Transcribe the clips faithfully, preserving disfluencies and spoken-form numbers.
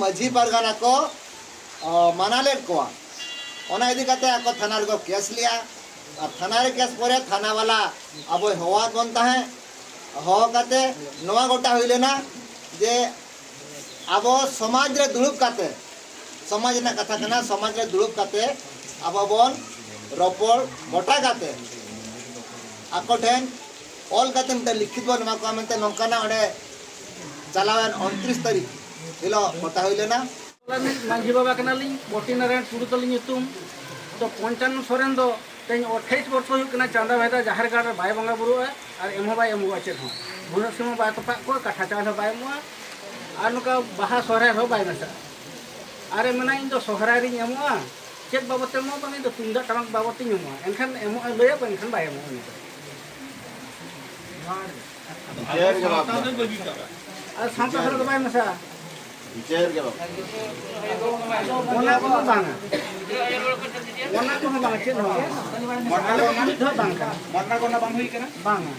ᱢᱟᱹᱡᱷᱤ ᱯᱟᱨᱜᱟᱱᱟ ᱠᱚ ᱚ, ᱢᱟᱱᱟ ᱞᱮᱫ ᱠᱚᱣᱟ᱾ ᱚᱱᱟ ᱤᱫᱤ ᱠᱟᱛᱮ ᱟᱠᱚ ᱛᱷᱟᱱᱟ ᱨᱮᱠᱚ ᱠᱮᱥ ᱞᱮᱜᱼᱟ᱾ ᱟᱨ ᱛᱷᱟᱱᱟ ᱨᱮ ᱠᱮᱥ ᱯᱚᱨᱮ ᱛᱷᱟᱱᱟ ᱵᱟᱞᱟ ᱟᱵᱚᱭ ᱦᱚᱦᱚᱣᱟᱫ ᱵᱚᱱ ᱛᱟᱦᱮᱸᱫ᱾ ᱦᱚᱦᱚ ᱠᱟᱛᱮ ᱱᱚᱣᱟ ᱜᱚᱴᱟ ᱦᱩᱭ ᱞᱮᱱᱟ ᱡᱮ ᱟᱵᱚ ᱥᱚᱢᱟᱡᱽ ᱨᱮ ᱫᱩᱲᱩᱵ ᱠᱟᱛᱮ, ᱥᱚᱢᱟᱡᱽ ᱨᱮᱱᱟᱜ ᱠᱟᱛᱷᱟ ᱠᱟᱱᱟ, ᱥᱚᱢᱟᱡᱽ ᱨᱮ ᱫᱩᱲᱩᱵ ᱠᱟᱛᱮ ᱟᱵᱚ ᱵᱚᱱ ᱨᱚᱯᱚᱲ ᱜᱚᱴᱟ ᱠᱟᱛᱮ ᱟᱠᱚ ᱴᱷᱮᱱ ᱚᱞ ᱠᱟᱛᱮ ᱢᱤᱫᱴᱮᱱ ᱞᱤᱠᱷᱤᱛ ᱵᱚᱱ ᱮᱢᱟ ᱠᱚᱣᱟ ᱢᱮᱱᱛᱮ ᱱᱚᱝᱠᱟᱱᱟᱜ ᱚᱸᱰᱮ ᱪᱟᱞᱟᱣᱮᱱ ᱩᱱᱛᱨᱤᱥ ᱛᱟᱹᱨᱤᱠᱷ ᱦᱤᱞᱳᱜ ᱜᱚᱴᱟ ᱦᱩᱭ ᱞᱮᱱᱟ᱾ ᱢᱟᱹᱡᱷᱤ ᱵᱟᱵᱟ ᱠᱟᱱᱟᱞᱤᱧ, ᱵᱚᱴᱤ ᱱᱟᱨᱟᱭᱚᱱ ᱴᱩᱰᱩ ᱛᱟᱹᱞᱤᱧ ᱧᱩᱛᱩᱢ᱾ ᱛᱚ, ᱯᱚᱧᱪᱟᱱᱚᱱ ᱥᱚᱨᱮᱱ ᱫᱚ ᱛᱮᱦᱮᱧ ᱟᱴᱷᱟᱭᱤᱥ ᱵᱚᱨᱥᱚ ᱦᱩᱭᱩᱜ ᱠᱟᱱᱟ, ᱪᱟᱸᱫᱟ ᱵᱷᱮᱫᱟ ᱡᱟᱦᱮᱨ ᱜᱟᱲ ᱨᱮ ᱵᱟᱭ ᱵᱚᱸᱜᱟ ᱵᱩᱨᱩᱜᱼᱟ ᱟᱨ ᱮᱢ ᱦᱚᱸ ᱵᱟᱭ ᱮᱢᱚᱜᱼᱟ ᱪᱮᱫ ᱦᱚᱸ᱾ ᱵᱩᱥᱟᱹᱜ ᱥᱤᱢ ᱦᱚᱸ ᱵᱟᱭ ᱛᱚᱯᱟᱜ ᱠᱚᱣᱟ, ᱠᱟᱴᱷᱟ ᱪᱟᱣᱞᱮ ᱦᱚᱸ ᱵᱟᱭ ᱮᱢᱚᱜᱼᱟ ᱟᱨ ᱱᱚᱝᱠᱟ ᱵᱟᱦᱟ ᱥᱚᱦᱨᱟᱭ ᱨᱮᱦᱚᱸ ᱵᱟᱭ ᱢᱮᱥᱟᱜᱼᱟ᱾ ᱟᱨᱮ ᱢᱮᱱᱟ, "ᱤᱧ ᱫᱚ ᱥᱚᱦᱨᱟᱭ ᱨᱤᱧ ᱮᱢᱚᱜᱼᱟ, ᱪᱮᱫ ᱵᱟᱵᱚᱛ ᱛᱮ ᱮᱢᱚᱜᱼᱟ?" ᱵᱟᱝ, "ᱤᱧ ᱫᱚ ᱛᱩᱢᱫᱟᱜ ᱴᱟᱢᱟᱠ ᱵᱟᱵᱚᱛ ᱛᱤᱧ ᱮᱢᱚᱜᱼᱟ", ᱮᱱᱠᱷᱟᱱ ᱮᱢᱚᱜᱼᱟ ᱞᱟᱹᱭᱟ ᱠᱚ, ᱮᱱᱠᱷᱟᱱ ᱵᱟᱭ ᱮᱢᱚᱜᱼᱟ ᱩᱱᱤ ᱫᱚ᱾ ᱵᱤᱪᱟᱹᱨ ᱜᱮ ᱵᱟᱝ᱾ ᱟᱨ ᱥᱟᱶᱛᱟ ᱥᱟᱞᱟᱜ ᱫᱚ ᱵᱟᱭ ᱢᱮᱥᱟᱜᱼᱟ᱾ ᱵᱤᱪᱟᱹᱨ ᱜᱮ ᱵᱟᱝ᱾ ᱚᱱᱟ ᱠᱚᱦᱚᱸ ᱵᱟᱝᱟ᱾ ᱚᱱᱟ ᱠᱚᱦᱚᱸ ᱵᱟᱝᱟ, ᱪᱮᱫ ᱦᱚᱸ ᱵᱟᱝᱟ᱾ ᱟᱞᱮ ᱫᱚ ᱢᱤᱫ ᱫᱷᱟᱣ ᱵᱟᱝ ᱠᱟᱱᱟ᱾ ᱢᱚᱨᱱᱟ ᱠᱚᱨᱱᱟ ᱵᱟᱝ ᱦᱩᱭ ᱠᱟᱱᱟ? ᱵᱟᱝᱟ᱾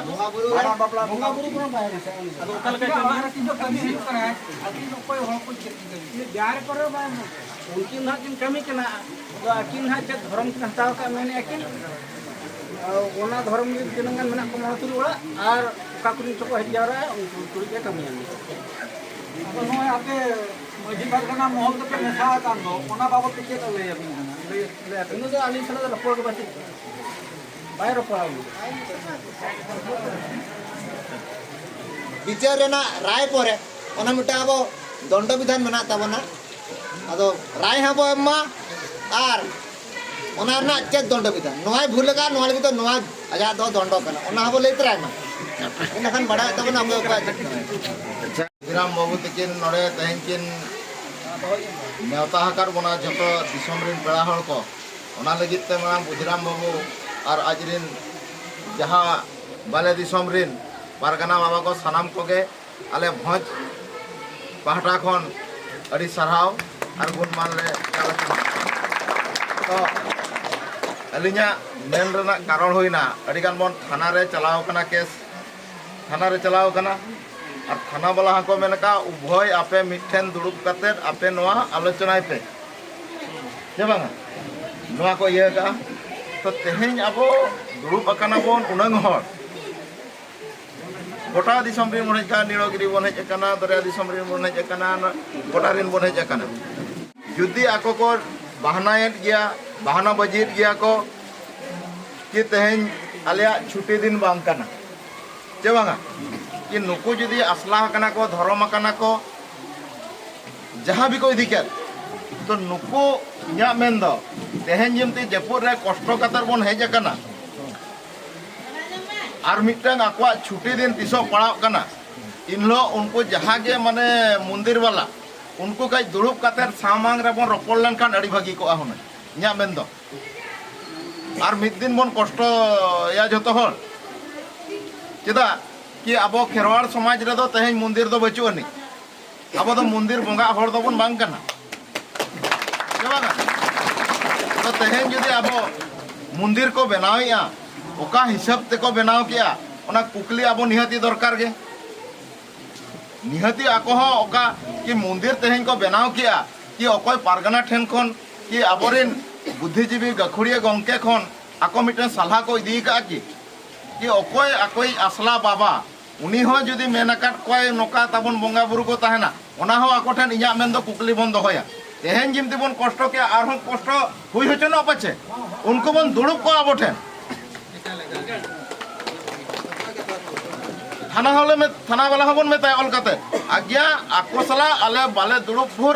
ᱵᱚᱸᱜᱟ ᱵᱩᱨᱩ ᱨᱮ ᱵᱷᱟᱸᱰᱟᱱ ᱵᱟᱯᱞᱟ ᱵᱚᱸᱜᱟ ᱵᱩᱨᱩ ᱠᱚᱦᱚᱸ ᱵᱟᱭ ᱢᱮᱥᱟᱜᱼᱟ ᱩᱱᱤ ᱫᱚ᱾ ᱟᱫᱚ ᱚᱠᱟ ᱞᱮᱠᱟ ᱠᱟᱹᱢᱤ? ᱟᱨ ᱛᱤᱱᱟᱹᱜ ᱠᱟᱹᱢᱤ ᱦᱩᱭᱩᱜ ᱠᱟᱱᱟ? ᱟᱹᱠᱤᱱ ᱚᱠᱚᱭ ᱦᱚᱲ ᱠᱚ ᱪᱮᱫ ᱠᱤᱱ ᱠᱟᱹᱢᱤ? ᱡᱟᱦᱟᱸ ᱨᱮ ᱠᱚᱨᱮ ᱵᱟᱭ ᱢᱮᱥᱟᱜᱼᱟ᱾ ᱩᱱᱠᱤᱱ ᱫᱚ ᱦᱟᱸᱜ ᱠᱤᱱ ᱠᱟᱹᱢᱤ ᱠᱟᱱᱟ᱾ ᱟᱫᱚ ᱟᱹᱠᱤᱱ ᱦᱟᱸᱜ ᱪᱮᱫ ᱫᱷᱚᱨᱚᱢ ᱠᱤᱱ ᱦᱟᱛᱟᱣ ᱠᱟᱜ ᱢᱮᱱᱮᱫᱼᱟ ᱠᱤᱱ? ᱟᱨ ᱚᱱᱟ ᱫᱷᱚᱨᱚᱢ ᱨᱮ ᱛᱤᱱᱟᱹᱜ ᱜᱟᱱ ᱢᱮᱱᱟᱜ ᱠᱚᱣᱟ ᱢᱚᱬᱮ ᱛᱩᱨᱩᱭ ᱚᱲᱟᱜ, ᱟᱨ ᱚᱠᱟ ᱠᱚᱨᱮᱱ ᱪᱚᱠᱚ ᱦᱮᱡ ᱡᱟᱣᱨᱟᱜᱼᱟ, ᱩᱱᱠᱩ ᱛᱩᱨᱩᱭ ᱜᱮ ᱠᱟᱹᱢᱤᱭᱟ᱾ ᱟᱫᱚ ᱱᱚᱜᱼᱚᱭ ᱟᱯᱮ ᱢᱟᱹᱡᱷᱤ ᱯᱟᱨᱜᱟᱱᱟ ᱢᱚᱦᱚᱞ ᱫᱚᱯᱮ ᱢᱮᱥᱟ ᱟᱠᱟᱱ ᱫᱚ, ᱚᱱᱟ ᱵᱟᱵᱚᱫ ᱛᱮ ᱪᱮᱫ ᱮ ᱞᱟᱹᱭ ᱟᱵᱤᱱ ᱠᱟᱱᱟ? ᱞᱟᱹᱭ, ᱞᱟᱹᱭ ᱟᱯᱮ᱾ ᱩᱱᱤ ᱫᱚ ᱟᱹᱞᱤᱧ ᱥᱟᱞᱟᱜ ᱫᱚ ᱨᱚᱯᱚᱲ ᱜᱮ ᱵᱟᱹᱪᱩᱜ ᱠᱚᱣᱟ᱾ ᱵᱟᱭ ᱨᱚᱯᱚᱲᱟ ᱩᱱᱤ ᱫᱚ᱾ ᱵᱤᱪᱟᱹᱨ ᱨᱮᱱᱟᱜ ᱨᱟᱭ ᱯᱚᱨᱮ ᱚᱱᱟ ᱢᱤᱫᱴᱟᱝ ᱟᱵᱚ ᱫᱚᱱᱰᱚ ᱵᱤᱫᱷᱟᱱ ᱢᱮᱱᱟᱜ ᱛᱟᱵᱚᱱᱟ᱾ ᱟᱫᱚ ᱨᱟᱭ ᱦᱚᱸ ᱵᱚ ᱮᱢ ᱢᱟ ᱟᱨ ᱚᱱᱟ ᱨᱮᱱᱟᱜ ᱪᱮᱫ ᱫᱚᱱᱰᱚ ᱵᱤᱫᱷᱟᱱ, ᱱᱚᱣᱟᱭ ᱵᱷᱩᱞ ᱟᱠᱟᱫ, ᱱᱚᱣᱟ ᱞᱟᱹᱜᱤᱫ ᱫᱚ ᱱᱚᱣᱟ ᱟᱡᱟᱜ ᱫᱚ ᱫᱚᱱᱰᱚ ᱠᱟᱱᱟ, ᱚᱱᱟ ᱦᱚᱸᱵᱚ ᱞᱟᱹᱭ ᱛᱚᱨᱟᱭ ᱢᱟ᱾ ᱤᱱᱟᱹᱠᱷᱟᱱ ᱵᱟᱲᱟᱭᱚᱜ ᱛᱟᱵᱚᱱᱟ ᱚᱠᱚᱭ ᱚᱠᱚᱭᱟᱜ ᱪᱮᱫ ᱠᱟᱱᱟ᱾ ᱠᱷᱩᱫᱤᱨᱟᱢ ᱵᱟᱹᱵᱩ ᱛᱟᱹᱠᱤᱱ ᱱᱚᱰᱮ ᱛᱮᱦᱮᱧ ᱠᱤᱱ ᱱᱮᱣᱛᱟ ᱟᱠᱟᱫ ᱵᱚᱱᱟ ᱡᱷᱚᱛᱚ ᱫᱤᱥᱚᱢ ᱨᱤᱱ ᱯᱮᱲᱟ ᱦᱚᱲ ᱠᱚ, ᱚᱱᱟ ᱞᱟᱹᱜᱤᱫ ᱛᱮ ᱢᱟᱲᱟᱝ ᱠᱷᱩᱫᱤᱨᱟᱢ ᱵᱟᱹᱵᱩ ᱟᱨ ᱟᱡ ᱨᱤᱱ ᱡᱟᱦᱟᱸ ᱵᱟᱞᱮ ᱫᱤᱥᱚᱢ ᱨᱤᱱ ᱯᱟᱨᱜᱟᱱᱟ ᱵᱟᱵᱟ ᱠᱚ ᱥᱟᱱᱟᱢ ᱠᱚᱜᱮ ᱟᱞᱮ ᱵᱷᱚᱸᱡᱽ ᱯᱟᱦᱴᱟ ᱠᱷᱚᱱ ᱟᱹᱰᱤ ᱥᱟᱨᱦᱟᱣ ᱟᱨ ᱜᱩᱱ ᱢᱟᱱ ᱞᱮ ᱪᱟᱞ ᱟᱠᱚ ᱠᱟᱱᱟ᱾ ᱛᱚ ᱟᱹᱞᱤᱧᱟᱜ ᱢᱮᱱ ᱨᱮᱱᱟᱜ ᱠᱟᱨᱚᱱ ᱦᱩᱭᱱᱟ, ᱟᱹᱰᱤᱜᱟᱱ ᱵᱚᱱ ᱛᱷᱟᱱᱟ ᱨᱮ ᱪᱟᱞᱟᱣ ᱠᱟᱱᱟ, ᱠᱮᱥ ᱛᱷᱟᱱᱟ ᱨᱮ ᱪᱟᱞᱟᱣ ᱠᱟᱱᱟ, ᱟᱨ ᱛᱷᱟᱱᱟ ᱵᱟᱞᱟ ᱦᱚᱸᱠᱚ ᱢᱮᱱ ᱟᱠᱟᱫ, ᱩᱵᱷᱚᱭ ᱟᱯᱮ ᱢᱤᱫᱴᱷᱮᱱ ᱫᱩᱲᱩᱵ ᱠᱟᱛᱮᱫ ᱟᱯᱮ ᱱᱚᱣᱟ ᱟᱞᱳᱪᱚᱱᱟᱭ ᱯᱮ, ᱥᱮ ᱵᱟᱝᱟ? ᱱᱚᱣᱟ ᱠᱚ ᱤᱭᱟᱹ ᱟᱠᱟᱫᱼᱟ᱾ ᱛᱚ ᱛᱮᱦᱮᱧ ᱟᱵᱚ ᱫᱩᱲᱩᱵ ᱟᱠᱟᱱᱟ ᱵᱚᱱ ᱩᱱᱟᱹᱝ ᱦᱚᱲ, ᱜᱚᱴᱟ ᱫᱤᱥᱚᱢ ᱨᱮᱱ ᱵᱚᱱ ᱦᱮᱡ ᱟᱠᱟᱱᱟ, ᱱᱤᱲᱚᱜᱤᱨᱤ ᱵᱚᱱ ᱦᱮᱡ ᱟᱠᱟᱱᱟ, ᱫᱚᱨᱭᱟ ᱫᱤᱥᱚᱢ ᱨᱮᱱ ᱵᱚᱱ ᱦᱮᱡ ᱟᱠᱟᱱᱟ, ᱜᱚᱴᱟ ᱨᱮᱱ ᱵᱚᱱ ᱦᱮᱡ ᱟᱠᱟᱱᱟ᱾ ᱡᱩᱫᱤ ᱟᱠᱚ ᱠᱚ ᱵᱟᱦᱱᱟᱭᱮᱫ ᱜᱮᱭᱟ, ᱵᱟᱦᱱᱟ ᱵᱟᱹᱡᱤᱭᱮᱫ ᱜᱮᱭᱟ ᱠᱚ ᱠᱤ ᱛᱮᱦᱮᱧ ᱟᱞᱮᱭᱟᱜ ᱪᱷᱩᱴᱤ ᱫᱤᱱ ᱵᱟᱝ ᱠᱟᱱᱟ, ᱪᱮ ᱵᱟᱝᱟ? ᱠᱤ ᱱᱩᱠᱩ ᱡᱩᱫᱤ ᱟᱥᱞᱟ ᱟᱠᱟᱱᱟ ᱠᱚ, ᱫᱷᱚᱨᱚᱢ ᱟᱠᱟᱱᱟ ᱠᱚ, ᱡᱟᱦᱟᱸ ᱵᱤ ᱠᱚ ᱤᱫᱤ ᱠᱮᱫ, ᱛᱚ ᱱᱩᱠᱩ, ᱤᱧᱟᱹᱜ ᱢᱮᱱ ᱫᱚ, ᱛᱮᱦᱮᱧ ᱡᱮᱢᱛᱤ ᱡᱟᱹᱯᱩᱫ ᱨᱮ ᱠᱚᱥᱴᱚ ᱠᱟᱛᱮ ᱵᱚᱱ ᱦᱮᱡ ᱟᱠᱟᱱᱟ, ᱟᱨ ᱢᱤᱫᱴᱟᱝ ᱟᱠᱚᱣᱟᱜ ᱪᱷᱩᱴᱤ ᱫᱤᱱ ᱛᱤᱥᱚᱜ ᱯᱟᱲᱟᱣᱜ ᱠᱟᱱᱟ, ᱤᱱᱦᱤᱞᱳᱜ ᱩᱱᱠᱩ ᱡᱟᱦᱟᱸ ᱜᱮ ᱢᱟᱱᱮ ᱢᱚᱱᱫᱤᱨ ᱵᱟᱞᱟ, ᱩᱱᱠᱩ ᱠᱟᱹᱡ ᱫᱩᱲᱩᱵ ᱠᱟᱛᱮ ᱥᱟᱢᱟᱝ ᱨᱮᱵᱚᱱ ᱨᱚᱯᱚᱲ ᱞᱮᱱᱠᱷᱟᱱ ᱟᱹᱰᱤ ᱵᱷᱟᱹᱜᱤ ᱠᱚᱜᱼᱟ ᱦᱩᱱᱟᱹᱝ, ᱤᱧᱟᱹᱜ ᱢᱮᱱ ᱫᱚ᱾ ᱟᱨ ᱢᱤᱫ ᱫᱤᱱ ᱵᱚᱱ ᱠᱚᱥᱴᱚᱭᱟ ᱡᱷᱚᱛᱚ ᱦᱚᱲ᱾ ᱪᱮᱫᱟᱜ ᱠᱤ ᱟᱵᱚ ᱠᱷᱮᱨᱣᱟᱲ ᱥᱚᱢᱟᱡᱽ ᱨᱮᱫᱚ ᱛᱮᱦᱮᱧ ᱢᱚᱱᱫᱤᱨ ᱫᱚ ᱵᱟᱹᱪᱩᱜ ᱟᱹᱱᱤᱡ᱾ ᱟᱵᱚ ᱫᱚ ᱢᱚᱱᱫᱤᱨ ᱵᱚᱸᱜᱟᱜ ᱦᱚᱲ ᱫᱚᱵᱚᱱ ᱵᱟᱝ ᱠᱟᱱᱟ, ᱥᱮ ᱵᱟᱝᱟ? ᱛᱚ ᱛᱮᱦᱮᱧ ᱡᱩᱫᱤ ᱟᱵᱚ ᱢᱚᱱᱫᱤᱨ ᱠᱚ ᱵᱮᱱᱟᱣᱮᱫᱼᱟ, ᱚᱠᱟ ᱦᱤᱥᱟᱹᱵ ᱛᱮᱠᱚ ᱵᱮᱱᱟᱣ ᱠᱮᱜᱼᱟ, ᱚᱱᱟ ᱠᱩᱠᱞᱤ ᱟᱵᱚ ᱱᱤᱦᱟᱹᱛᱤ ᱫᱚᱨᱠᱟᱨ ᱜᱮ᱾ ᱱᱤᱦᱟᱹᱛᱤ ᱟᱠᱚ ᱦᱚᱸ ᱚᱠᱟ ᱠᱤ ᱢᱚᱱᱫᱤᱨ ᱛᱮᱦᱮᱧ ᱠᱚ ᱵᱮᱱᱟᱣ ᱠᱮᱜᱼᱟ, ᱠᱤ ᱚᱠᱚᱭ ᱯᱟᱨᱜᱟᱱᱟ ᱴᱷᱮᱱ ᱠᱷᱚᱱ, ᱠᱤ ᱟᱵᱚᱨᱮᱱ ᱵᱩᱫᱽᱫᱷᱤᱡᱤᱵᱤ ᱜᱟᱹᱠᱷᱩᱲᱤᱭᱟᱹ ᱜᱚᱢᱠᱮ ᱠᱷᱚᱱ ᱟᱠᱚ ᱢᱤᱫᱴᱮᱱ ᱥᱟᱞᱦᱟ ᱠᱚ ᱤᱫᱤ ᱟᱠᱟᱫᱼᱟ ᱠᱤ? ᱠᱤ ᱚᱠᱚᱭ ᱟᱠᱚᱭᱤᱡ ᱟᱥᱞᱟ ᱵᱟᱵᱟ, ᱩᱱᱤ ᱦᱚᱸ ᱡᱩᱫᱤ ᱢᱮᱱ ᱟᱠᱟᱫ ᱠᱚᱣᱟᱭ ᱱᱚᱝᱠᱟ ᱛᱟᱵᱚᱱ ᱵᱚᱸᱜᱟ ᱵᱩᱨᱩ ᱠᱚ ᱛᱟᱦᱮᱱᱟ, ᱚᱱᱟ ᱦᱚᱸ ᱟᱠᱚ ᱴᱷᱮᱱ ᱤᱧᱟᱹᱜ ᱢᱮᱱ ᱫᱚ ᱠᱩᱠᱞᱤ ᱵᱚᱱ ᱫᱚᱦᱚᱭᱟ᱾ ᱛᱮᱦᱮᱧ ᱡᱤᱢᱛᱤ ᱵᱚᱱ ᱠᱚᱥᱴᱚ ᱠᱮᱜᱼᱟ, ᱟᱨᱦᱚᱸ ᱠᱚᱥᱴᱚ ᱦᱩᱭ ᱦᱚᱪᱚᱱᱚᱜ ᱯᱟᱪᱷᱮ, ᱩᱱᱠᱩ ᱵᱚᱱ ᱫᱩᱲᱩᱵ ᱠᱚᱜᱼᱟ ᱟᱵᱚ ᱴᱷᱮᱱ᱾ ᱛᱷᱟᱱᱟ ᱦᱚᱸᱞᱮ ᱢᱮᱛ-, ᱛᱷᱟᱱᱟ ᱵᱟᱞᱟ ᱦᱚᱸᱵᱚᱱ ᱢᱮᱛᱟᱭᱟ ᱚᱞ ᱠᱟᱛᱮ, ᱟᱜᱽᱭᱟ, ᱟᱠᱚ ᱥᱟᱞᱟᱜ ᱟᱞᱮ ᱵᱟᱞᱮ ᱫᱩᱲᱩᱵ ᱵᱷᱳᱨ,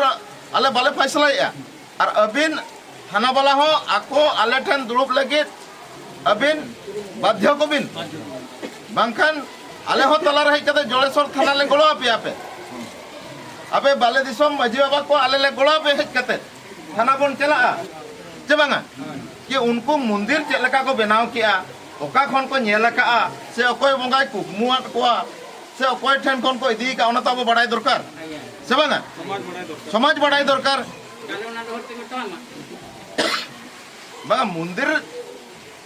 ᱟᱞᱮ ᱵᱟᱞᱮ ᱯᱷᱟᱭᱥᱟᱞᱟᱭᱮᱫᱼᱟ᱾ ᱟᱨ ᱟᱹᱵᱤᱱ ᱛᱷᱟᱱᱟ ᱵᱟᱞᱟ ᱦᱚᱸ ᱟᱠᱚ ᱟᱞᱮ ᱴᱷᱮᱱ ᱫᱩᱲᱩᱵ ᱞᱟᱹᱜᱤᱫ ᱟᱹᱵᱤᱱ ᱵᱟᱫᱽᱫᱷᱚ ᱠᱚᱵᱤᱱ, ᱵᱟᱝᱠᱷᱟᱱ ᱟᱞᱮ ᱦᱚᱸ ᱛᱟᱞᱟᱨᱮ ᱦᱮᱡ ᱠᱟᱛᱮ ᱡᱚᱲᱮᱥᱚᱨ ᱛᱷᱟᱱᱟ ᱞᱮ ᱜᱚᱲᱚ ᱟᱯᱮᱭᱟ ᱯᱮ᱾ ᱟᱯᱮ ᱵᱟᱞᱮ ᱫᱤᱥᱚᱢ ᱢᱟᱹᱡᱷᱤ ᱵᱟᱵᱟ ᱠᱚ ᱟᱞᱮ ᱞᱮ ᱜᱚᱲᱚ ᱟᱯᱮᱭᱟ ᱦᱮᱡ ᱠᱟᱛᱮ᱾ ᱛᱷᱟᱱᱟ ᱵᱚᱱ ᱪᱟᱞᱟᱜᱼᱟ, ᱪᱮ ᱵᱟᱝᱟ? ᱠᱤ ᱩᱱᱠᱩ ᱢᱚᱱᱫᱤᱨ ᱪᱮᱫ ᱞᱮᱠᱟ ᱠᱚ ᱵᱮᱱᱟᱣ ᱠᱮᱜᱼᱟ, ᱚᱠᱟ ᱠᱷᱚᱱ ᱠᱚ ᱧᱮᱞ ᱟᱠᱟᱜᱼᱟ, ᱥᱮ ᱚᱠᱚᱭ ᱵᱚᱸᱜᱟᱭ ᱠᱩᱠᱢᱩᱣᱟᱫ ᱠᱚᱣᱟ, ᱥᱮ ᱚᱠᱚᱭ ᱴᱷᱮᱱ ᱠᱷᱚᱱ ᱠᱚ ᱤᱫᱤ ᱟᱠᱟᱫᱼᱟ, ᱚᱱᱟ ᱛᱚ ᱟᱵᱚ ᱵᱟᱲᱟᱭ ᱫᱚᱨᱠᱟᱨ, ᱥᱮ ᱵᱟᱝᱟ? ᱥᱚᱢᱟᱡᱽ ᱵᱟᱲᱟᱭ ᱫᱚᱨᱠᱟᱨ᱾ ᱵᱟᱝᱟ, ᱢᱚᱱᱫᱤᱨ,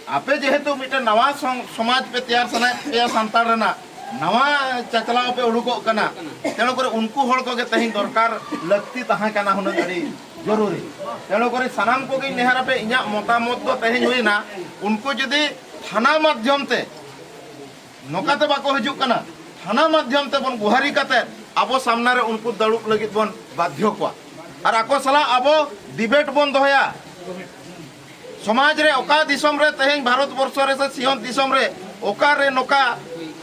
ᱟᱯᱮ ᱡᱮᱦᱮᱛᱩ ᱢᱤᱫᱴᱮᱱ ᱱᱟᱣᱟ ᱥᱚᱝ-, ᱥᱚᱢᱟᱡᱽ ᱯᱮ ᱛᱮᱭᱟᱨ ᱥᱟᱱᱟᱭᱮᱫ ᱯᱮᱭᱟ ᱥᱟᱱᱛᱟᱲ ᱨᱮᱱᱟᱜ, ᱱᱟᱣᱟ ᱪᱟᱪᱞᱟᱣ ᱯᱮ ᱩᱰᱩᱠᱚᱜ ᱠᱟᱱᱟ᱾ ᱛᱮᱱᱩ ᱠᱚᱨᱮ ᱩᱱᱠᱩ ᱦᱚᱲ ᱠᱚᱜᱮ ᱛᱮᱦᱮᱧ ᱫᱚᱨᱠᱟᱨ ᱞᱟᱹᱠᱛᱤ ᱛᱟᱦᱮᱸ ᱠᱟᱱᱟ ᱦᱩᱱᱟᱹᱝ ᱟᱹᱰᱤ ᱡᱚᱨᱩᱨᱤ᱾ ᱛᱮᱱᱩ ᱠᱚᱨᱮ ᱥᱟᱱᱟᱢ ᱠᱚᱜᱮᱧ ᱱᱮᱦᱚᱨ ᱟᱯᱮ, ᱤᱧᱟᱹᱜ ᱢᱚᱛᱟᱢᱚᱛ ᱫᱚ ᱛᱮᱦᱮᱧ ᱦᱩᱭᱱᱟ, ᱩᱱᱠᱩ ᱡᱩᱫᱤ ᱛᱷᱟᱱᱟ ᱢᱟᱫᱽᱫᱷᱚᱢ ᱛᱮ ᱱᱚᱝᱠᱟᱛᱮ ᱵᱟᱠᱚ ᱦᱤᱡᱩᱜ ᱠᱟᱱᱟ, ᱛᱷᱟᱱᱟ ᱢᱟᱫᱽᱫᱷᱚᱢ ᱛᱮᱵᱚᱱ ᱜᱩᱦᱟᱨᱤ ᱠᱟᱛᱮ ᱟᱵᱚ ᱥᱟᱢᱱᱟ ᱨᱮ ᱩᱱᱠᱩ ᱫᱩᱲᱩᱵ ᱞᱟᱹᱜᱤᱫ ᱵᱚᱱ ᱵᱟᱫᱽᱫᱷᱚ ᱠᱚᱣᱟ᱾ ᱟᱨ ᱟᱠᱚ ᱥᱟᱞᱟᱜ ᱟᱵᱚ ᱰᱤᱵᱮᱴ ᱵᱚᱱ ᱫᱚᱦᱚᱭᱟ᱾ ᱥᱚᱢᱟᱡᱽ ᱨᱮ ᱚᱠᱟ ᱫᱤᱥᱚᱢ ᱨᱮ ᱛᱮᱦᱮᱧ ᱵᱷᱟᱨᱚᱛ ᱵᱚᱨᱥᱚ ᱨᱮ ᱥᱮ ᱥᱤᱧᱚᱛ ᱫᱤᱥᱚᱢ ᱨᱮ ᱚᱠᱟᱨᱮ ᱱᱚᱝᱠᱟ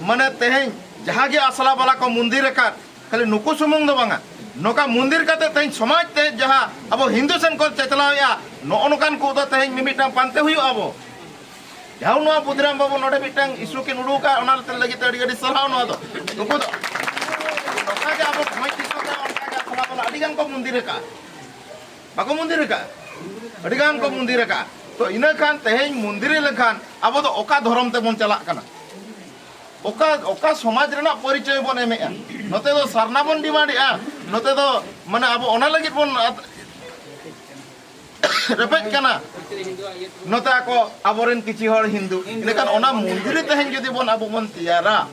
ᱢᱟᱱᱮ ᱛᱮᱦᱮᱧ ᱡᱟᱦᱟᱸ ᱜᱮ ᱟᱥᱲᱟ ᱵᱟᱞᱟ ᱠᱚ ᱢᱚᱱᱫᱤᱨ ᱟᱠᱟᱫ, ᱠᱷᱟᱹᱞᱤ ᱱᱩᱠᱩ ᱥᱩᱢᱩᱝ ᱫᱚ ᱵᱟᱝᱟ, ᱱᱚᱝᱠᱟ ᱢᱚᱱᱫᱤᱨ ᱠᱟᱛᱮ ᱛᱮᱦᱮᱧ ᱥᱚᱢᱟᱡᱽ ᱛᱮ ᱡᱟᱦᱟᱸ ᱟᱵᱚ ᱦᱤᱱᱫᱩ ᱥᱮᱱ ᱠᱚ ᱪᱟᱪᱞᱟᱣᱮᱫᱼᱟ, ᱱᱚᱜᱼᱚ ᱱᱚᱝᱠᱟᱱ ᱠᱚ ᱫᱚ ᱛᱮᱦᱮᱧ ᱢᱤᱢᱤᱫᱴᱟᱝ ᱯᱟᱱᱛᱮ ᱦᱩᱭᱩᱜᱼᱟ ᱟᱵᱚ᱾ ᱡᱟᱦᱟᱸ ᱱᱚᱣᱟ ᱵᱩᱫᱷᱤᱨᱟᱢ ᱵᱟᱵᱩ ᱱᱚᱰᱮ ᱢᱤᱫᱴᱟᱝ ᱤᱥᱩ ᱠᱤᱱ ᱩᱰᱩᱠ ᱟᱠᱟᱫ, ᱚᱱᱟ ᱞᱟᱹᱜᱤᱫ ᱛᱮ ᱟᱹᱰᱤ ᱟᱹᱰᱤ ᱥᱟᱨᱦᱟᱣ᱾ ᱱᱚᱣᱟ ᱫᱚ ᱱᱩᱠᱩ ᱫᱚ ᱱᱚᱝᱠᱟ ᱜᱮ ᱟᱵᱚ ᱵᱷᱚᱸᱡᱽ ᱫᱤᱥᱚᱢ ᱨᱮ ᱚᱱᱠᱟ ᱜᱮ ᱟᱥᱲᱟ ᱵᱟᱞᱟ ᱟᱹᱰᱤ ᱜᱟᱱ ᱠᱚ ᱢᱚᱱᱫᱤᱨ ᱟᱠᱟᱫ, ᱵᱟᱠᱚ ᱢᱚᱱᱫᱤᱨ ᱟᱠᱟᱫ? ᱟᱹᱰᱤ ᱜᱟᱱ ᱠᱚ ᱢᱚᱱᱫᱤᱨ ᱟᱠᱟᱫ᱾ ᱛᱚ ᱤᱱᱟᱹ ᱠᱷᱟᱱ ᱛᱮᱦᱮᱧ ᱢᱚᱱᱫᱤᱨ ᱞᱮᱠᱷᱟᱱ ᱟᱵᱚ ᱫᱚ ᱚᱠᱟ ᱫᱷᱚᱨᱚᱢ ᱛᱮᱵᱚᱱ ᱪᱟᱞᱟᱜ ᱠᱟᱱᱟ? ᱚᱠᱟ ᱚᱠᱟ ᱥᱚᱢᱟᱡᱽ ᱨᱮᱱᱟᱜ ᱯᱚᱨᱤᱪᱚᱭ ᱵᱚᱱ ᱮᱢᱮᱜᱼᱟ? ᱱᱚᱛᱮ ᱫᱚ ᱥᱟᱨᱱᱟ ᱵᱚᱱ ᱰᱤᱢᱟᱱᱰᱮᱜᱼᱟ, ᱱᱚᱛᱮ ᱫᱚ ᱢᱟᱱᱮ ᱟᱵᱚ ᱚᱱᱟ ᱞᱟᱹᱜᱤᱫ ᱵᱚᱱ ᱟᱛ- ᱨᱮᱯᱮᱡ ᱠᱟᱱᱟ᱾ ᱱᱚᱛᱮ ᱟᱠᱚ ᱟᱵᱚᱨᱮᱱ ᱠᱤᱪᱷᱤ ᱦᱚᱲ ᱦᱤᱱᱫᱩ᱾ ᱤᱱᱟᱹᱠᱷᱟᱱ ᱚᱱᱟ ᱢᱚᱱᱫᱤᱨ ᱨᱮ ᱛᱮᱦᱮᱧ ᱡᱩᱫᱤ ᱵᱚᱱ ᱟᱵᱚ ᱵᱚᱱ ᱛᱮᱭᱟᱨᱟ,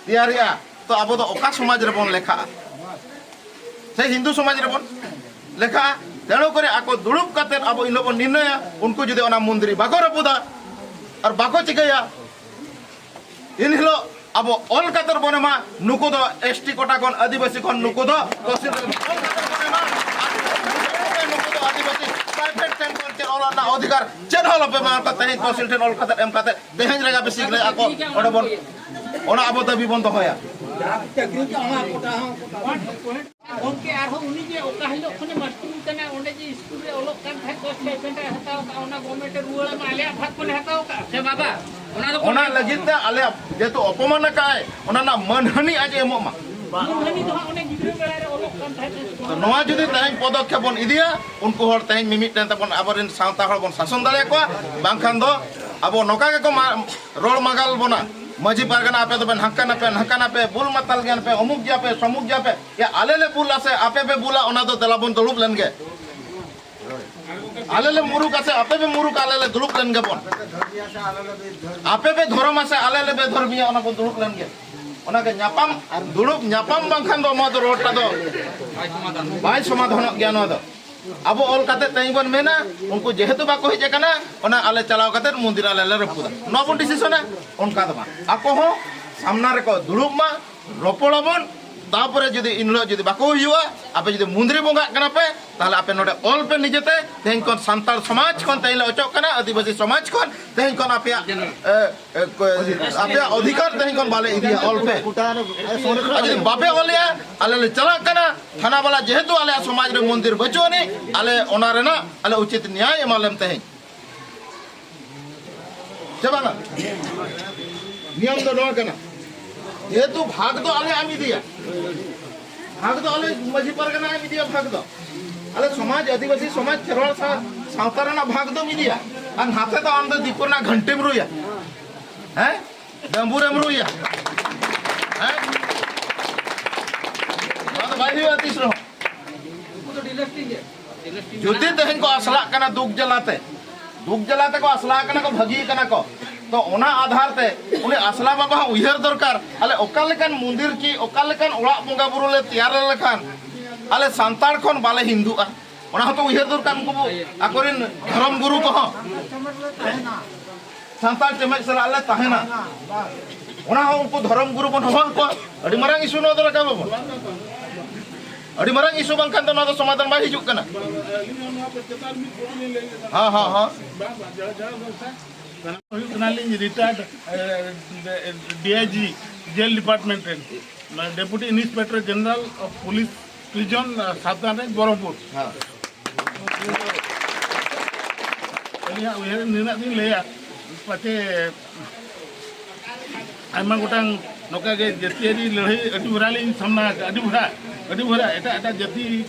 ᱛᱮᱭᱟᱨᱮᱜᱼᱟ, ᱛᱚ ᱟᱵᱚ ᱫᱚ ᱚᱠᱟ ᱥᱚᱢᱟᱡᱽ ᱨᱮᱵᱚᱱ ᱞᱮᱠᱷᱟᱜᱼᱟ? ᱥᱮ ᱦᱤᱱᱫᱩ ᱥᱚᱢᱟᱡᱽ ᱨᱮᱵᱚᱱ ᱞᱮᱠᱷᱟᱜᱼᱟ? ᱛᱮᱱᱩ ᱠᱚᱨᱮ ᱟᱠᱚ ᱫᱩᱲᱩᱵ ᱠᱟᱛᱮ ᱟᱵᱚ ᱤᱱᱟᱹ ᱵᱚᱱ ᱱᱤᱨᱱᱚᱭᱟ, ᱩᱱᱠᱩ ᱡᱩᱫᱤ ᱚᱱᱟ ᱢᱚᱱᱫᱤᱨ ᱵᱟᱠᱚ ᱨᱟᱹᱯᱩᱫᱟ ᱟᱨ ᱵᱟᱠᱚ ᱪᱤᱠᱟᱹᱭᱟ, ᱤᱱ ᱦᱤᱞᱳᱜ ᱟᱵᱚ ᱚᱞ ᱠᱟᱛᱮ ᱵᱚᱱ ᱮᱢᱟ, ᱱᱩᱠᱩ ᱫᱚ ᱮᱥᱴᱤ ᱠᱳᱴᱟ ᱠᱷᱚᱱ ᱟᱹᱫᱤᱵᱟᱹᱥᱤ ᱠᱷᱚᱱ ᱱᱩᱠᱩ ᱫᱚ ᱛᱚᱦᱥᱤᱞ ᱨᱮ ᱚᱞ ᱠᱟᱛᱮ ᱵᱚᱱ ᱮᱢᱟ᱾ ᱟᱨ ᱱᱩᱠᱩ ᱫᱚ ᱟᱹᱫᱤᱵᱟᱹᱥᱤ ᱯᱨᱟᱭᱵᱷᱮᱴ ᱥᱮᱱ ᱠᱷᱚᱱ ᱪᱮᱫ ᱚᱞ ᱨᱮᱱᱟᱜ ᱚᱫᱷᱤᱠᱟᱨ ᱪᱮᱫ ᱦᱚᱸ ᱵᱟᱯᱮ ᱮᱢᱟ ᱠᱚ᱾ ᱛᱮᱦᱮᱧ ᱛᱚᱦᱥᱤᱞ ᱴᱷᱮᱱ ᱚᱞ ᱠᱟᱛᱮ ᱮᱢ ᱠᱟᱛᱮ ᱛᱮᱦᱮᱧ ᱨᱮᱜᱮ ᱵᱮᱥᱤ ᱜᱮ ᱟᱠᱚ ᱚᱸᱰᱮ ᱵᱚᱱ, ᱚᱱᱟ ᱟᱵᱚ ᱫᱟᱹᱵᱤ ᱵᱚᱱ ᱫᱚᱦᱚᱭᱟ᱾ ᱜᱚᱢᱠᱮ, ᱟᱨᱦᱚᱸ ᱩᱱᱤ ᱡᱮ ᱚᱠᱟ ᱦᱤᱞᱳᱜ ᱠᱷᱚᱱᱮ ᱢᱟᱥᱴᱟᱨᱤᱝ ᱠᱟᱱᱟ, ᱚᱸᱰᱮ ᱡᱮ ᱥᱠᱩᱞ ᱨᱮ ᱚᱞᱚᱜ ᱠᱟᱱ ᱛᱟᱦᱮᱸᱫ, ᱫᱚᱥ ᱥᱴᱟᱭᱯᱮᱱᱰ ᱮ ᱦᱟᱛᱟᱣ ᱠᱟᱜᱼᱟ, ᱚᱱᱟ ᱜᱚᱵᱷᱢᱮᱱᱴ ᱮ ᱨᱩᱣᱟᱹᱲ ᱟᱢᱟ, ᱟᱞᱮᱭᱟᱜ ᱵᱷᱟᱜᱽ ᱠᱷᱚᱱᱮ ᱦᱟᱛᱟᱣ ᱠᱟᱜᱼᱟ ᱥᱮ ᱵᱟᱵᱟ? ᱚᱱᱟ ᱫᱚ ᱚᱱᱟ ᱞᱟᱹᱜᱤᱫ ᱛᱮ ᱟᱞᱮᱭᱟᱜ ᱡᱮᱦᱮᱛᱩ ᱚᱯᱚᱢᱟᱱ ᱟᱠᱟᱫ ᱟᱭ, ᱚᱱᱟ ᱨᱮᱱᱟᱜ ᱢᱟᱹᱱᱦᱟᱹᱱᱤ ᱟᱡ ᱮ ᱮᱢᱚᱜ ᱢᱟ᱾ ᱢᱟᱹᱱᱦᱟᱹᱱᱤ ᱫᱚ ᱦᱟᱸᱜ ᱚᱱᱮ ᱜᱤᱫᱽᱨᱟᱹ ᱵᱮᱲᱟ ᱨᱮ ᱚᱞᱚᱜ ᱠᱟᱱ ᱛᱟᱦᱮᱸᱫ ᱮ᱾ ᱛᱚ ᱱᱚᱣᱟ ᱡᱩᱫᱤ ᱛᱮᱦᱮᱧ ᱯᱚᱫᱚᱠᱷᱮᱯ ᱵᱚᱱ ᱤᱫᱤᱭᱟ, ᱩᱱᱠᱩ ᱦᱚᱲ ᱛᱮᱦᱮᱧ ᱢᱤᱢᱤᱫᱴᱮᱱ ᱛᱮᱵᱚᱱ ᱟᱵᱚᱨᱮᱱ ᱥᱟᱶᱛᱟ ᱦᱚᱲ ᱵᱚᱱ ᱥᱟᱥᱚᱱ ᱫᱟᱲᱮᱭᱟᱠᱚᱣᱟ, ᱵᱟᱝᱠᱷᱟᱱ ᱫᱚ ᱟᱵᱚ ᱱᱚᱝᱠᱟ ᱜᱮᱠᱚ ᱢᱟ-, ᱨᱚᱲ ᱢᱟᱜᱟᱞ ᱵᱚᱱᱟ᱾ ᱢᱟᱹᱡᱷᱤ ᱯᱟᱨᱜᱟᱱᱟ, ᱟᱯᱮ ᱫᱚᱯᱮ ᱦᱟᱱᱠᱟᱱᱟᱯᱮ, ᱱᱟᱝᱠᱟᱱᱟᱯᱮ, ᱵᱩᱞ ᱢᱟᱛᱟᱞ ᱜᱮᱭᱟᱯᱮ, ᱚᱢᱩᱠ ᱜᱮᱭᱟᱯᱮ, ᱥᱚᱢᱩᱠ ᱜᱮᱭᱟᱯᱮ᱾ ᱭᱟ, ᱟᱞᱮ ᱞᱮ ᱵᱩᱞᱟ ᱥᱮ ᱟᱯᱮ ᱯᱮ ᱵᱩᱞᱟ, ᱚᱱᱟ ᱫᱚ ᱫᱮᱞᱟ ᱵᱚᱱ ᱫᱩᱲᱩᱵ ᱞᱮᱱ ᱜᱮ᱾ ᱟᱞᱮ ᱞᱮ ᱢᱩᱨᱩᱠᱟ ᱥᱮ ᱟᱯᱮ ᱯᱮ ᱢᱩᱨᱩᱠᱟ, ᱟᱞᱮ ᱞᱮ ᱫᱩᱲᱩᱵ ᱞᱮᱱ ᱜᱮᱵᱚᱱ᱾ ᱟᱯᱮ ᱯᱮ ᱫᱷᱚᱨᱚᱢᱟ ᱥᱮ ᱟᱞᱮ ᱞᱮ ᱵᱮᱫᱷᱚᱨᱢᱤᱭᱟ, ᱚᱱᱟ ᱵᱚᱱ ᱫᱩᱲᱩᱵ ᱞᱮᱱ ᱜᱮ᱾ ᱚᱱᱟᱜᱮ ᱧᱟᱯᱟᱢ, ᱫᱩᱲᱩᱵ ᱧᱟᱯᱟᱢ ᱵᱟᱝᱠᱷᱟᱱ ᱫᱚ ᱱᱚᱣᱟ ᱫᱚ ᱨᱚᱲᱴᱟ ᱫᱚ ᱵᱟᱭ ᱥᱚᱢᱟᱫᱷᱟᱱᱚᱜ ᱜᱮᱭᱟ᱾ ᱱᱚᱣᱟ ᱫᱚ ᱟᱵᱚ ᱚᱞ ᱠᱟᱛᱮ ᱛᱮᱦᱮᱧ ᱵᱚᱱ ᱢᱮᱱᱟ, ᱩᱱᱠᱩ ᱡᱮᱦᱮᱛᱩ ᱵᱟᱠᱚ ᱦᱮᱡ ᱟᱠᱟᱱᱟ, ᱚᱱᱟ ᱟᱞᱮ ᱪᱟᱞᱟᱣ ᱠᱟᱛᱮ ᱢᱚᱱᱫᱤᱨ ᱟᱞᱮ ᱞᱮ ᱨᱟᱹᱯᱩᱫᱟ, ᱱᱚᱣᱟ ᱵᱚᱱ ᱰᱤᱥᱤᱥᱚᱱᱟ᱾ ᱚᱱᱠᱟ ᱫᱚ ᱵᱟᱝ, ᱟᱠᱚ ᱦᱚᱸ ᱥᱟᱢᱱᱟ ᱨᱮᱠᱚ ᱫᱩᱲᱩᱵ ᱢᱟ, ᱨᱚᱯᱚᱲ ᱟᱵᱚᱱ᱾ ᱛᱟᱯᱚᱨᱮ ᱡᱩᱫᱤ ᱤᱱ ᱦᱤᱞᱳᱜ ᱡᱩᱫᱤ ᱵᱟᱠᱚ ᱦᱩᱭᱩᱜᱼᱟ, ᱟᱯᱮ ᱡᱩᱫᱤ ᱢᱚᱱᱫᱤᱨ ᱵᱚᱸᱜᱟᱜ ᱠᱟᱱᱟ ᱯᱮ, ᱛᱟᱦᱚᱞᱮ ᱟᱯᱮ ᱱᱚᱰᱮ ᱚᱞ ᱯᱮ ᱱᱤᱡᱮᱛᱮ, ᱛᱮᱦᱮᱧ ᱠᱷᱚᱱ ᱥᱟᱱᱛᱟᱲ ᱥᱚᱢᱟᱡᱽ ᱠᱷᱚᱱ ᱛᱮᱦᱮᱧ ᱞᱮ ᱚᱪᱚᱜ ᱠᱟᱱᱟ, ᱟᱹᱫᱤᱵᱟᱹᱥᱤ ᱥᱚᱢᱟᱡᱽ ᱠᱷᱚᱱ ᱛᱮᱦᱮᱧ ᱠᱷᱚᱱ ᱟᱯᱮᱭᱟᱜ, ᱮ, ᱮ, ᱠᱚ-, ᱟᱯᱮᱭᱟᱜ ᱚᱫᱷᱤᱠᱟᱨ ᱛᱮᱦᱮᱧ ᱠᱷᱚᱱ ᱵᱟᱞᱮ ᱤᱫᱤᱭᱟ, ᱚᱞ ᱯᱮ᱾ ᱟᱨ ᱡᱩᱫᱤ ᱵᱟᱯᱮ ᱚᱞᱮᱜᱼᱟ, ᱟᱞᱮ ᱞᱮ ᱪᱟᱞᱟᱜ ᱠᱟᱱᱟ ᱛᱷᱟᱱᱟ ᱵᱟᱞᱟ, ᱡᱮᱦᱮᱛᱩ ᱟᱞᱮᱭᱟᱜ ᱥᱚᱢᱟᱡᱽ ᱨᱮ ᱢᱚᱱᱫᱤᱨ ᱵᱟᱹᱪᱩᱜ ᱟᱹᱱᱤᱡ, ᱟᱞᱮ ᱚᱱᱟ ᱨᱮᱱᱟᱜ ᱟᱞᱮ ᱩᱪᱤᱛ ᱱᱮᱭᱟᱭ ᱮᱢᱟ ᱞᱮᱢ ᱛᱮᱦᱮᱧ᱾ ᱥᱮ ᱵᱟᱝᱟ? ᱱᱤᱭᱚᱢ ᱫᱚ ᱱᱚᱣᱟ ᱠᱟᱱᱟ, ᱡᱮᱦᱮᱛᱩ ᱵᱷᱟᱜᱽ ᱫᱚ ᱟᱞᱮ ᱮᱢ ᱤᱫᱤᱭᱟ, ᱵᱷᱟᱜᱽ ᱫᱚ ᱟᱞᱮ ᱢᱟᱹᱡᱷᱤ ᱯᱟᱨᱜᱟᱱᱟ ᱮᱢ ᱤᱫᱤᱭᱟ ᱵᱷᱟᱜᱽ ᱫᱚ᱾ ᱟᱞᱮ ᱥᱚᱢᱟᱡᱽ, ᱟᱹᱫᱤᱵᱟᱹᱥᱤ ᱥᱚᱢᱟᱡᱽ, ᱠᱷᱮᱨᱣᱟᱲ ᱥᱟ-, ᱥᱟᱶᱛᱟ ᱨᱮᱱᱟᱜ ᱵᱷᱟᱜᱽ ᱫᱚᱢ ᱤᱫᱤᱭᱟ, ᱟᱨ ᱱᱟᱛᱮ ᱫᱚ ᱟᱢ ᱫᱚ ᱫᱤᱠᱩ ᱨᱮᱱᱟᱜ ᱜᱷᱟᱱᱴᱤᱢ ᱨᱩᱭᱟ, ᱦᱮᱸ, ᱰᱟᱹᱢᱵᱩᱨᱮᱢ ᱨᱩᱭᱟ, ᱦᱮᱸ? ᱱᱚᱣᱟ ᱫᱚ ᱵᱟᱭ ᱦᱩᱭᱩᱜᱼᱟ ᱛᱤᱥ ᱨᱮᱦᱚᱸ᱾ ᱡᱩᱫᱤ ᱛᱮᱦᱮᱧ ᱠᱚ ᱟᱥᱞᱟᱜ ᱠᱟᱱᱟ ᱫᱩᱠ ᱡᱟᱞᱟᱛᱮ, ᱫᱩᱠ ᱡᱟᱞᱟ ᱛᱮᱠᱚ ᱟᱥᱞᱟ ᱠᱟᱱᱟ ᱠᱚ, ᱵᱷᱟᱹᱜᱤ ᱠᱟᱱᱟ ᱠᱚ, ᱛᱚ ᱚᱱᱟ ᱟᱫᱷᱟᱨ ᱛᱮ ᱩᱱᱤ ᱟᱥᱞᱟ ᱵᱟᱵᱟ ᱦᱚᱸ ᱩᱭᱦᱟᱹᱨ ᱫᱚᱨᱠᱟᱨ, ᱟᱞᱮ ᱚᱠᱟ ᱞᱮᱠᱟᱱ ᱢᱚᱱᱫᱤᱨ ᱠᱤ ᱚᱠᱟ ᱞᱮᱠᱟᱱ ᱚᱲᱟᱜ ᱵᱚᱸᱜᱟ ᱵᱩᱨᱩ ᱞᱮ ᱛᱮᱭᱟᱨ ᱞᱮᱠᱷᱟᱱ ᱟᱞᱮ ᱥᱟᱱᱛᱟᱲ ᱠᱷᱚᱱ ᱵᱟᱞᱮ ᱦᱤᱱᱫᱩᱜᱼᱟ, ᱚᱱᱟ ᱦᱚᱸᱛᱚ ᱩᱭᱦᱟᱹᱨ ᱫᱚᱨᱠᱟᱨ᱾ ᱩᱱᱠᱩ ᱵᱚ ᱟᱠᱚᱨᱮᱱ ᱫᱷᱚᱨᱚᱢ ᱜᱩᱨᱩ ᱠᱚᱦᱚᱸ ᱥᱟᱱᱛᱟᱲ ᱪᱮᱢᱮᱫ ᱥᱟᱞᱟᱜ ᱞᱮ ᱛᱟᱦᱮᱱᱟ, ᱚᱱᱟ ᱦᱚᱸ ᱩᱱᱠᱩ ᱫᱷᱚᱨᱚᱢ ᱜᱩᱨᱩ ᱵᱚᱱ ᱦᱚᱦᱚ ᱟᱠᱚᱣᱟ᱾ ᱟᱹᱰᱤ ᱢᱟᱨᱟᱝ ᱤᱥᱩ ᱱᱚᱣᱟ ᱫᱚ ᱨᱟᱠᱟᱵ ᱟᱵᱚᱱ, ᱟᱹᱰᱤ ᱢᱟᱨᱟᱝ ᱤᱥᱩ ᱵᱟᱝᱠᱷᱟᱱ ᱫᱚ ᱱᱚᱣᱟ ᱫᱚ ᱥᱚᱢᱟᱫᱷᱟᱱ ᱵᱟᱭ ᱦᱤᱡᱩᱜ ᱠᱟᱱᱟ᱾ ᱦᱮᱸ, ᱦᱮᱸ, ᱦᱮᱸ᱾ ᱦᱩᱭᱩᱜ ᱠᱟᱱᱟᱞᱤᱧ ᱨᱤᱴᱟᱭᱟᱨᱰ ᱰᱤ ᱟᱭ ᱡᱤ ᱡᱮᱞ ᱰᱤᱯᱟᱨᱴᱢᱮᱱᱴ ᱨᱮᱱ, deputy inspector general of police ᱯᱨᱤᱡᱚᱱ ᱥᱟᱵᱫᱟᱱ ᱨᱮ ᱵᱚᱨᱚᱢᱯᱩᱨ᱾ ᱦᱮᱸ᱾ ᱟᱹᱞᱤᱧᱟᱜ ᱩᱭᱦᱟᱹᱨ ᱱᱤᱱᱟᱹᱜ ᱞᱤᱧ ᱞᱟᱹᱭᱟ, ᱯᱟᱪᱮ ᱟᱭᱢᱟ ᱜᱚᱴᱟᱝ ᱱᱚᱝᱠᱟ ᱜᱮ ᱡᱟᱹᱛᱤᱭᱟᱹᱨᱤ ᱞᱟᱹᱲᱦᱟᱹᱭ ᱟᱹᱰᱤ ᱵᱷᱚᱨᱟ ᱞᱤᱧ ᱥᱟᱢᱱᱟ ᱟᱠᱟᱫᱼᱟ, ᱟᱹᱰᱤ ᱵᱷᱚᱨᱟ, ᱟᱹᱰᱤ ᱵᱷᱚᱨᱟ ᱮᱴᱟᱜ ᱮᱴᱟᱜ ᱡᱟᱹᱛᱤ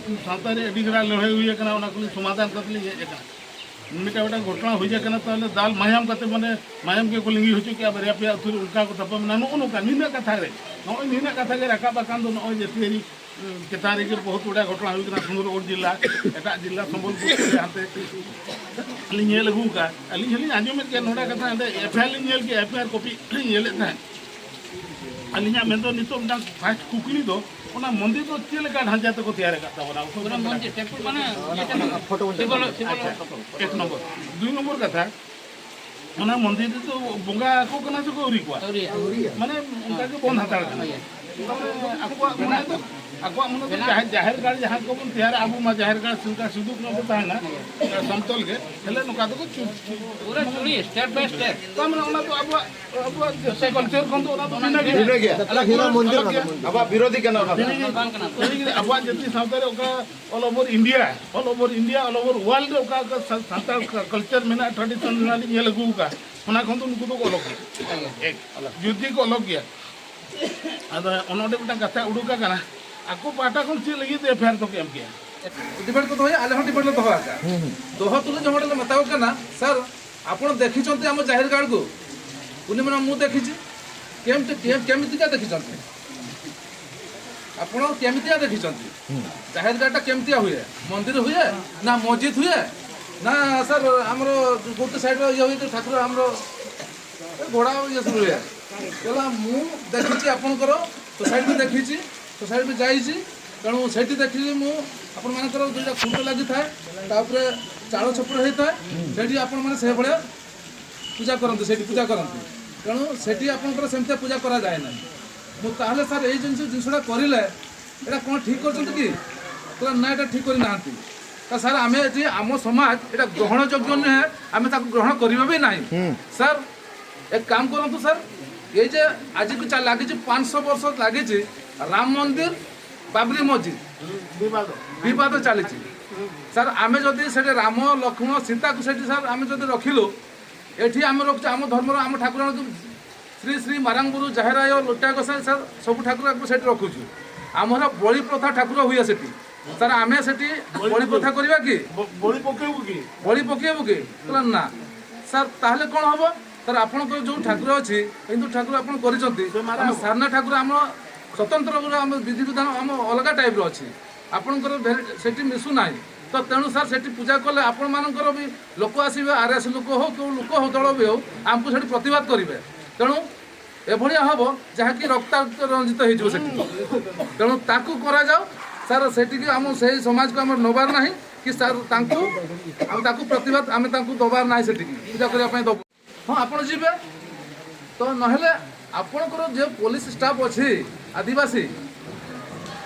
ᱥᱟᱶᱛᱟ ᱨᱮ ᱟᱹᱰᱤ ᱵᱷᱚᱨᱟ ᱞᱟᱹᱲᱦᱟᱹᱭ ᱦᱩᱭ ᱟᱠᱟᱱᱟ, ᱚᱱᱟ ᱠᱚᱞᱤᱧ ᱥᱚᱢᱟᱫᱷᱟᱱ ᱠᱟᱛᱮ ᱞᱤᱧ ᱦᱮᱡ ᱟᱠᱟᱱᱟ᱾ ᱢᱤᱫᱴᱟᱝ ᱢᱤᱫᱴᱟᱝ ᱜᱷᱚᱴᱚᱱᱟ ᱦᱩᱭ ᱟᱠᱟᱱᱟ, ᱛᱟᱦᱚᱞᱮ ᱫᱟᱞ ᱢᱟᱭᱟᱢ ᱠᱟᱛᱮ, ᱢᱟᱱᱮ ᱢᱟᱭᱟᱢ ᱜᱮᱠᱚ ᱞᱤᱸᱜᱤ ᱦᱚᱪᱚ ᱠᱮᱜᱼᱟ ᱵᱟᱨᱭᱟ ᱯᱮᱭᱟ ᱟᱹᱛᱩ ᱨᱮ, ᱚᱱᱠᱟ ᱠᱚ ᱛᱟᱯᱟᱢ ᱮᱱᱟ᱾ ᱱᱚᱜᱼᱚ ᱱᱚᱝᱠᱟ ᱱᱤᱱᱟᱹᱜ ᱠᱟᱛᱷᱟ ᱨᱮ, ᱱᱚᱜᱼᱚᱭ ᱱᱤᱱᱟᱹᱜ ᱠᱟᱛᱷᱟ ᱜᱮ ᱨᱟᱠᱟᱵ ᱟᱠᱟᱱ ᱫᱚ ᱱᱚᱜᱼᱚᱭ ᱡᱟᱹᱛᱤᱭᱟᱹᱨᱤ ᱪᱮᱛᱟᱱ ᱨᱮᱜᱮ ᱵᱚᱦᱩᱛ ᱜᱩᱰᱟ ᱜᱷᱚᱴᱚᱱᱟ ᱦᱩᱭ ᱠᱟᱱᱟ, ᱥᱩᱱᱫᱚᱨᱜᱚᱲ ᱡᱤᱞᱟ, ᱮᱴᱟᱜ ᱡᱤᱞᱟ, ᱥᱚᱢᱵᱚᱞᱯᱩᱨ ᱠᱚᱨᱮ ᱦᱟᱱᱛᱮ ᱞᱤᱧ ᱧᱮᱞ ᱟᱹᱜᱩ ᱟᱠᱟᱫᱼᱟ᱾ ᱟᱹᱞᱤᱧ ᱦᱚᱸᱞᱤᱧ ᱟᱸᱡᱚᱢᱮᱫ ᱜᱮᱭᱟ ᱱᱚᱰᱮ ᱠᱟᱛᱷᱟ, ᱦᱟᱸᱰᱮ ᱮᱯᱷ ᱟᱭ ᱟᱨ ᱞᱤᱧ ᱧᱮᱞ ᱠᱮᱫᱼᱟ, ᱮᱯᱷ ᱟᱭ ᱟᱨ ᱠᱚᱯᱤ ᱞᱤᱧ ᱧᱮᱞᱮᱫ ᱛᱟᱦᱮᱸᱫ᱾ ᱟᱹᱞᱤᱧᱟᱜ ᱢᱮᱱᱫᱚ ᱱᱤᱛᱚᱜ ᱢᱤᱫᱴᱟᱝ ᱯᱷᱟᱥᱴ ᱠᱩᱠᱞᱤ ᱫᱚ, ᱚᱱᱟ ᱢᱚᱱᱫᱤᱨ ᱫᱚ ᱪᱮᱫ ᱞᱮᱠᱟ ᱰᱷᱟᱸᱪᱟ ᱛᱮᱠᱚ ᱛᱮᱭᱟᱨ ᱟᱠᱟᱫ ᱛᱟᱵᱚᱱᱟ? ᱚᱱᱟ ᱢᱚᱱᱫᱤᱨ ᱴᱮᱢᱯᱚᱞ ᱢᱟᱱᱮ ᱤᱭᱟᱹ ᱠᱟᱱᱟ, ᱯᱷᱳᱴᱳ ᱵᱚᱱ ᱥᱤᱵᱚᱞ-, ᱥᱤᱵᱚᱞ-, ᱟᱪᱪᱷᱟ, ᱮᱠ ᱱᱚᱢᱵᱚᱨ᱾ ᱫᱩᱭ ᱱᱚᱢᱵᱚᱨ ᱠᱟᱛᱷᱟ, ᱚᱱᱟ ᱢᱚᱱᱫᱤᱨ ᱨᱮᱫᱚ ᱵᱚᱸᱜᱟ ᱟᱠᱚ ᱠᱟᱱᱟ ᱥᱮᱠᱚ ᱟᱹᱣᱨᱤ ᱠᱚᱣᱟ? ᱟᱹᱣᱨᱤᱭᱟ᱾ ᱢᱟᱱᱮ ᱚᱱᱠᱟ ᱜᱮ ᱵᱚᱱᱫ ᱦᱟᱛᱟᱲ ᱠᱟᱱᱟ᱾ ᱟᱹᱣᱨᱤᱭᱟ᱾ ᱛᱟᱨᱢᱟᱱᱮ ᱟᱠᱚᱣᱟᱜ ᱢᱚᱱᱮ ᱫᱚ, ᱟᱠᱚᱣᱟᱜ ᱢᱚᱱᱮ ᱫᱚ ᱵᱮᱱᱟᱣ ᱡᱟᱦᱮᱨ, ᱡᱟᱦᱮᱨ ᱜᱟᱲ ᱡᱟᱦᱟᱸ ᱠᱚᱵᱚᱱ ᱛᱮᱭᱟᱨᱟ, ᱟᱵᱚ ᱢᱟ ᱡᱟᱦᱮᱨ ᱜᱟᱲ ᱥᱩᱫᱷᱩ ᱠᱚ ᱛᱟᱦᱮᱱᱟ, ᱥᱚᱢᱛᱚᱞ ᱜᱮ, ᱛᱟᱦᱞᱮ ᱱᱚᱝᱠᱟ ᱫᱚᱠᱚ ᱪᱩ-, ᱪᱩ-, ᱯᱩᱨᱟᱹ ᱪᱩᱲᱤ, step by step᱾ ᱛᱟᱨᱢᱟᱱᱮ ᱚᱱᱟ ᱫᱚ ᱟᱵᱚᱣᱟᱜ, ᱟᱵᱚᱣᱟᱜ ᱡᱟᱹᱛᱤ ᱠᱟᱞᱪᱟᱨ ᱠᱷᱚᱱ ᱫᱚ ᱚᱱᱟ ᱫᱚ ᱵᱷᱤᱱᱟᱹ ᱜᱮᱭᱟ᱾ ᱵᱷᱤᱱᱟᱹ ᱜᱮᱭᱟ᱾ ᱟᱞᱟᱜᱽ ᱜᱮᱭᱟ᱾ ᱟᱵᱚᱣᱟᱜ ᱵᱤᱨᱳᱫᱷᱤ ᱠᱟᱱᱟ ᱚᱱᱟ ᱫᱚ᱾ ᱵᱷᱤᱱᱟᱹ ᱜᱮᱭᱟ᱾ ᱟᱵᱚᱣᱟᱜ ᱡᱟᱹᱛᱤ ᱥᱟᱶᱛᱟ ᱨᱮ ᱚᱠᱟ all over India, all over India, all over world ᱨᱮ ᱚᱠᱟ ᱚᱠᱟ ᱥᱟ-, ᱥᱟᱱᱛᱟᱲ ᱠᱟ-, ᱠᱟᱞᱪᱟᱨ ᱢᱮᱱᱟᱜᱼᱟ, ᱴᱨᱟᱰᱤᱥᱚᱱ ᱢᱮᱱᱟᱜᱼᱟ, ᱞᱤᱧ ᱧᱮᱞ ᱟᱹᱜᱩ ᱟᱠᱟᱫᱼᱟ, ᱚᱱᱟ ᱠᱷᱚᱱ ᱫᱚ ᱱᱩᱠᱩ ᱫᱚᱠᱚ ᱚᱞᱚᱜ ᱜᱮᱭᱟ᱾ ᱮᱠ, ᱡᱩᱫᱤ ᱠᱚ ᱚᱞᱚᱜ ᱜᱮᱭᱟ᱾ ᱟᱫᱚ ᱚᱱᱮ ᱚᱸᱰᱮ ᱢᱤᱫᱴᱟᱝ ᱠᱟᱛᱷᱟ ᱩᱰᱩᱠ ᱟᱠᱟᱱᱟ, ᱟᱠᱚ ᱯᱟᱦᱴᱟ ᱠᱷᱚᱱ ᱪᱮᱫ ᱞᱟᱹᱜᱤᱫ ᱮᱯᱷ ᱟᱭ ᱟᱨ ᱫᱚᱠᱚ ᱮᱢ ᱠᱮᱜᱼᱟ? ଡିବେଟ୍ ᱠᱚ ᱫᱚᱦᱚᱭᱟ, ᱟᱞᱮ ᱦᱚᱸ ଡିବେଟ୍ ᱞᱮ ᱫᱚᱦᱚ ᱟᱠᱟᱫᱼᱟ᱾ ᱦᱩᱸ, ᱦᱩᱸ᱾ ᱫᱚᱦᱚ ᱛᱩᱞᱩᱡ ᱦᱚᱸ ᱚᱸᱰᱮ ᱞᱮ ᱢᱮᱛᱟ ᱠᱚ ᱠᱟᱱᱟ, "ᱥᱟᱨ, ᱟᱯᱚᱬ ᱫᱮᱠᱷᱤᱪᱚᱱᱛᱮ ᱟᱢ ᱡᱟᱦᱮᱨ ᱜᱟᱲ ᱠᱚ?" ᱩᱱᱤ ᱢᱮᱱᱟ, "ମୁଁ ଦେଖିଛି।" କେମିତି, କେ-, କେମିତିକା ଦେଖିଛନ୍ତି? ଆପଣ କେମିତିଆ ଦେଖିଛନ୍ତି? ହୁଁ। ଜାହେର ଗାଡ଼ିଟା କେମିତିଆ ହୁଏ? ମନ୍ଦିର ହୁଏ ନା ମସଜିଦ ହୁଏ ନା ସାର୍ ଆମର ଗୋଟେ ସାଇଡ୍ର ଇଏ ହୁଏ, ଠାକୁର ଆମର ଏ ଘୋଡ଼ା ଇଏ ସବୁ ହୁଏ? କହିଲା, "ମୁଁ ଦେଖିଛି ଆପଣଙ୍କର ସୋସାଇଟି ବି ଦେଖିଛି, ସୋସାଇଟି ବି ଯାଇଛି, ତେଣୁ ସେଇଠି ଦେଖିଲି ମୁଁ ଆପଣମାନଙ୍କର ଦୁଇଟା ଖୁଣ୍ଟ ଲାଗିଥାଏ, ତା ଉପରେ ଚାଳ ଛପର ହେଇଥାଏ, ସେଇଠି ଆପଣମାନେ ସେଭଳିଆ ପୂଜା କରନ୍ତି, ସେଇଠି ପୂଜା କରନ୍ତି, ତେଣୁ ସେଠି ଆପଣଙ୍କର ସେମିତିଆ ପୂଜା କରାଯାଏ ନାହିଁ।" ମୁଁ, "ତାହେଲେ ସାର୍ ଏଇ ଜିନିଷ, ଜିନିଷଟା କରିଲେ ଏଇଟା କ'ଣ ଠିକ୍ କରିଛନ୍ତି କି?" କହିଲା, "ନା, ଏଇଟା ଠିକ୍ କରିନାହାନ୍ତି।" ତ ସାର୍, ଆମେ ଏଠି ଆମ ସମାଜ ଏଇଟା ଗ୍ରହଣଯୋଗ୍ୟ ନୁହେଁ, ଆମେ ତାକୁ ଗ୍ରହଣ କରିବା ବି ନାହିଁ। ହୁଁ। ସାର୍, ଏକ କାମ କରନ୍ତୁ ସାର୍, ଏଇ ଯେ ଆଜିକୁ ଚା-, ଲାଗିଛି, ପାଞ୍ଚଶହ ବର୍ଷ ଲାଗିଛି ରାମ ମନ୍ଦିର, ବାବରି ମସଜିଦ ବିବାଦ। ବିବାଦ ଚାଲିଛି। ସାର୍, ଆମେ ଯଦି ସେଠି ରାମ, ଲକ୍ଷ୍ମଣ, ସୀତାକୁ ସେଠି ସାର୍ ଆମେ ଯଦି ରଖିଲୁ, ଏଠି ଆମେ ରଖୁଛୁ ଆମ ଧର୍ମର, ଆମ ଠାକୁରଙ୍କ ଶ୍ରୀ ଶ୍ରୀ ମାରାଙ୍ଗପୁର ଜାହେର ଆୟ ଲୋଟିଆ ଗୋସାଇଁ ସାର୍, ସବୁ ଠାକୁରକୁ ସେଠି ରଖୁଛୁ। ଆମର ବଳି ପ୍ରଥା ଠାକୁର ହୁଏ ସେଠି। ସାର୍, ଆମେ ସେଠି ବଳି ବଳି ପ୍ରଥା କରିବା କି? ବ-, ବଳି ପକେଇବୁ କି? ବଳି ପକେଇବୁ କି? କହିଲା, "ନା।" ସାର୍, ତାହେଲେ କ'ଣ ହବ? ସାର୍, ଆପଣଙ୍କର ଯୋଉ ଠାକୁର ଅଛି, ହିନ୍ଦୁ ଠାକୁର ଆପଣ କରିଛନ୍ତି, ସେ ମାରା ଆମ ହବ। ସାରନା ଠାକୁର ଆମ ସ୍ୱତନ୍ତ୍ର ଭାବରେ ଆମ ବିଧିବିଧାନ ଆମ ଅଲଗା ଟାଇପ୍ର ଅଛି। ଆପଣଙ୍କର ଭେରି- ସେଠି ମିଶୁନାହିଁ। ତ ତେଣୁ ସାର୍, ସେଠି ପୂଜା କଲେ ଆପଣମାନଙ୍କର ବି ଲୋକ ଆସିବେ, ଆର୍ଏସ୍ ଲୋକ ହଉ, କେଉଁ ଲୋକ ହଉ, ଦଳ ବି ହଉ, ଆମକୁ ସେଠି ପ୍ରତିବାଦ କରିବେ। ତେଣୁ ଏଭଳିଆ ହବ ଯାହାକି ରକ୍ତାକ୍ତ ରଞ୍ଜିତ ହେଇଯିବ ସେଠି। ତେଣୁ ତାକୁ କରାଯାଉ ସାର୍, ସେଠିକି ଆମ ସେଇ ସମାଜକୁ ଆମର ନେବାର ନାହିଁ କି ସାର୍ ତାଙ୍କୁ, ଆମେ ତାକୁ ପ୍ରତିବାଦ, ଆମେ ତାଙ୍କୁ ଦେବାର ନାହିଁ ସେଠିକି, ପୂଜା କରିବା ପାଇଁ ଦେବୁ। ହଁ, ଆପଣ ଯିବେ। ତ ନହେଲେ ଆପଣଙ୍କର ଯେ ପୋଲିସ ଷ୍ଟାଫ୍ ଅଛି ଆଦିବାସୀ,